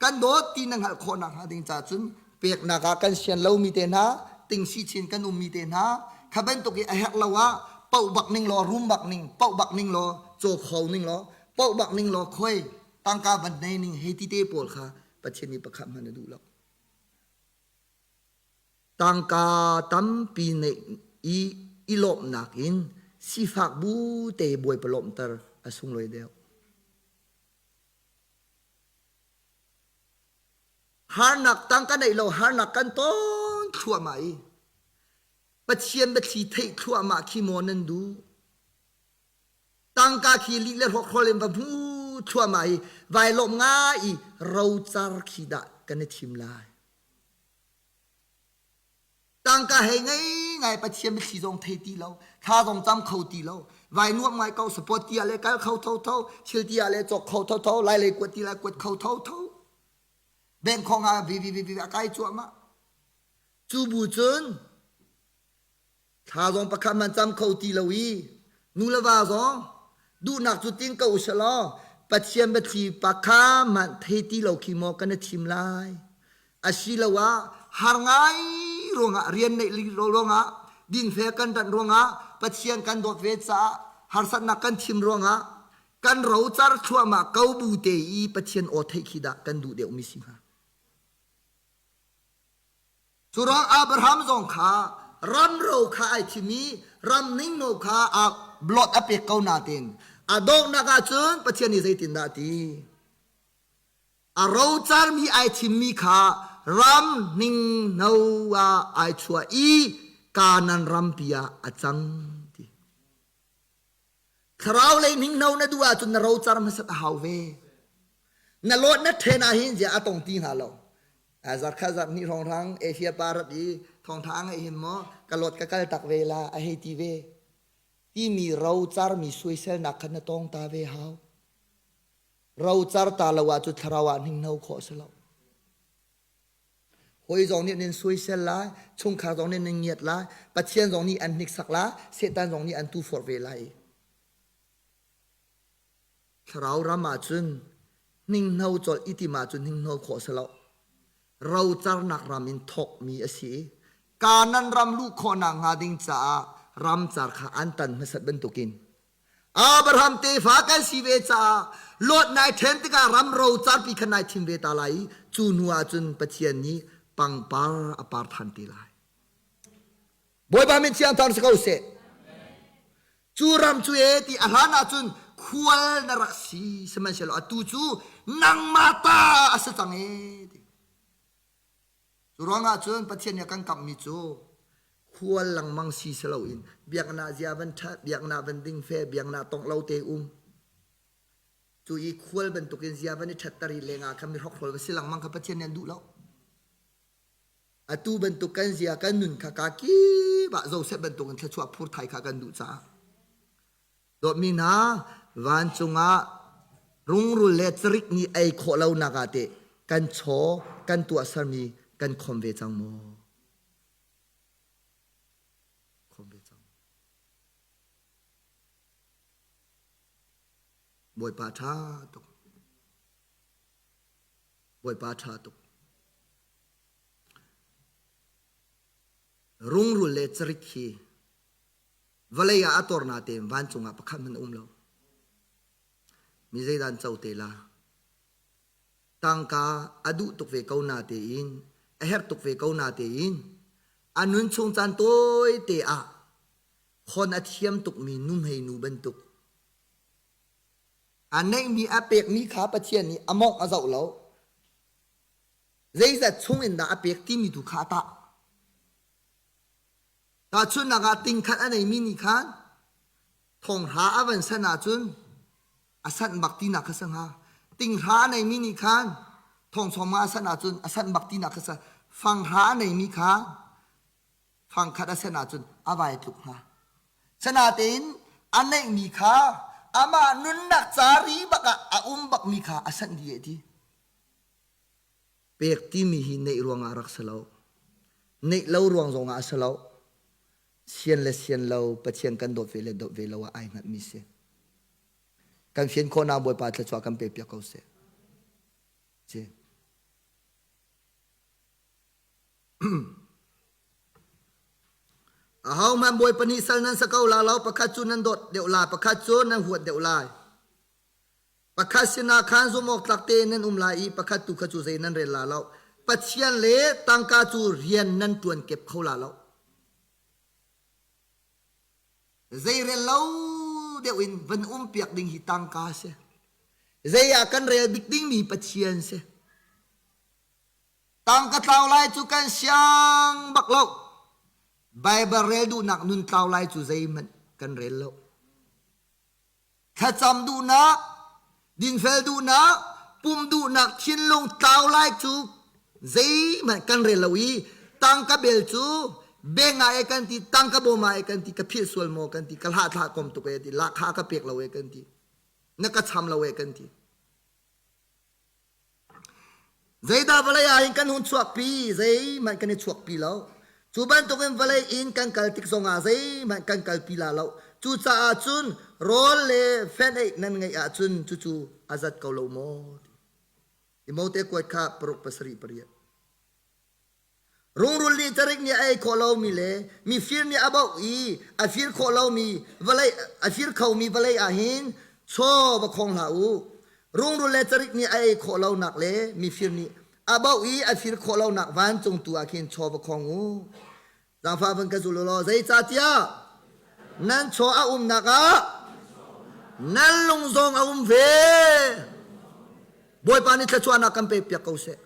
kan dawt ti na hngalh khawh nakhnga ding ca cun peknak ah kan sian lomi te hna, tingsi chin kan ummi te hna, kha bantuk i a herh lo ah poh bak ning law rum bak ning, poh bak ning law caw kho ning law, poh bak ning law khoi tangka van nei ning hei ti te pawl kha Pathian nih pakhat hmanh a duh lo. Tangka tampi neih i i lawmhnak in sifak bu te Bawipa lawmhter a sunglawi deuh. Harnak tangka neih lo harnak kan ton thluahmah i Pathian biathli theih thluahmah khi maw nan duh? Tangka khi lih le hrawkhrol in va hmu thluahmah i vai lawmh ngai i rocar khi dah kan i thim lai. Tangka hei ngei ngai Pathian mitthli zong thei ti lo, thla zong cam kho ti lo, vai nuam ngai ko support ti ah le kal kho tho tho, thil ti ah le cawk kho tho tho, lai lei kuat ti lai kuat kho tho tho. Bank khong ah vi vi vi vi a kai cuahmah. Cu bu cun Thla zong pakhat man cam kho ti lo i nu le va zong duhnak cu ting ko usih law. Pathian biathli pakha hmanh thei ti lo khi maw kan i thim lai? Asiloah har ngai ruangah rian neih li ruangah dinfel kan rat ruangah Pathian kan dawt ve caah harsatnak kan thim ruangah kan rocar thluahmah ko bu te i Pathian aw theih khi dah kan duh deuhmi si hnga? Cu ruang Abraham zong kha ram ro kha ai thim i ram ningno kha a blot a pek ko nain a donghnak ahcun Pathian nih zeitindah a ti? A rocarmi ai thimmi kha ram ningno ah ai chuah i Kanaan rampi ah a cang ti. Thlarau lei ningno na duh ahcun na rocar hmasat a hau ve. Na lawt na ṭhen ah hin zia a tong ti hnga lo. Zarkhat zarh hnih hrawnghrang Asia pa rat i thawngṭha a ngeih hin maw ka lawt ka kal tak ve la a hei ti ve. Timi rocarmi suaiselnak kha na tong ta ve hau. Rocar ta lo ahcun thlarau ah hninghno khawh a si lo. Hawi zong nih nan soisel lai, chungkhar zong nih nan ngiat lai, Pathian zong nih an hniksak lai, Satan zong nih an tuforh ve lai. Thlarau ram ahcun hninghno colh i tim ahcun hninghno khawh si lo. Rocarnak ram in thawkmi a si i Kanan ram luh khawhnak hnga ding caah ramcar kha an tan hmasat bantukin Abraham tefa kan si ve caah Lot nai ṭhen tikah ram rocarpi kha nai thim ve ta lai i cu hnu ah cun Pathian nih pangpar a par ṭhan te lai. Bawipa min thiang thar si ko seh. Cu ram cu e ti a hlan ah cun khual na rak si sihmanhsehlaw atu cu nangmah ta a si cang e ti. Cu ruangah cun Pathian nih a kan kamhmi cu khual lengmang si si loin biaknak zia van ṭhat, biaknak van ding fe, biaknak tongh lo te um. Cu i khual bantukin zia van i ṭhatter i lengah khan mi hrokhrol va si lengmang kha Pathian nih an duh lo. Atu bantuk kan zia kan nun kha ka kip ah Joseph bantukin thluachuah phur thai kha kan duh caah Dawtmi hna, vancung ah rungrul le carik nih ei khawh lonak ah teh kan chaw kan tuahsermi kan khom ve cang maw? Khom ve cang. Bawipa ṭha tuk. Bawipa ṭha tuk. Rungrul le carik hi Vawlei ah a tor natein vancung ah pakhat hmanh a um lo. Mi zeidah an co te la? Tangka a duh tuk ve ko natein, a herh tuk ve ko natein, a nun chung caan tawite ah khon a thiam tukmi nuhmei nu bantuk a neihmi a pekmi kha Pathian nih a mawngh a zoh lo. Zeizat chung in dah a pek timi tu kha a tah. Tahchunhnak ah tingkhat a neimi nih khan thonghra a van sanh ahcun a sanh bak tinak kha si hnga. Tinghra a neimi nih khan thongchawm a sanh ahcun a sanh bak tinak kha si. Fanghra a neimi kha fangkhat a sanh ahcun a vai tluk hnga. Sanatein a neihmi kha amah nunnak ca ri bak ah a um bakmi kha a sanh dih ti. Pek timi hi neih ruangah rak si lo. Neih lo ruang zongah a si lo. Sian le sian lo Pathian kan dawt ve le dawt ve lo ah ai hngatmi si. Kan fian khawhnak Bawipa thluachuah kan pe piak ko seh. Ci. Ahohmanh Bawipa nih sal nan sa ko la lo, pakhat cu nan dawt deuh lai, pakhat cu nan huat deuh lai. Pakhat sinah khan zumhawktlak tein nan um lai i pakhat tu kha cu zei nan rel la lo. Pathian le tangka cu rian nan ṭuan kep kho la lo. Zei rel lo deuh in van um piak ding hi tangka a si. Zei ah kan rel bik dingmi Pathian si. Tangka tlau lai cu kan siang bak lo. Baibal rel duhnak nun tlau lai cu zeihmanh kan rel lo. Thlacam duhnak, dinfel duhnak, pum duhnak thinlung tlau lai cu zeihmanh kan rel lo i tangka bel cu beng ah e kan ti, tangka bawm ah e kan ti, ka philh sual maw kan ti, ka hlah thlah kom tuk e ti, lahkhah ka pek lo e kan ti, na ka cham lo e kan ti. Zeidah vawlei ah hin kan hun chuakpi? Zeihmanh kan i chuakpi lo. Cu bantukin vawlei in kan kal tik zongah zeihmanh kan kalpi la lo. Cucaah cun rawl le fenh-eih nan ngeih ahcun cucu a zat ko lo maw? Timote kuat kha paruk pasarih pariat. Rungrul nih carik nih a ei khawh lomi le mifir nih a bauh i a fir khawh lomi vawlei a fir khomi vawlei ah hin chaw va khong hlah u. Rungrul le carik nih a ei khawh lonak le mifir nih a bauh i a fir khawh lonak vancung tu ah khin chaw va khong u. Zaangfah van ka zul u law zeicahtiah nan chaw a umnak ah nan lung zong a um ve. Bawipa nih thluachuahnak kan pek piak ko seh.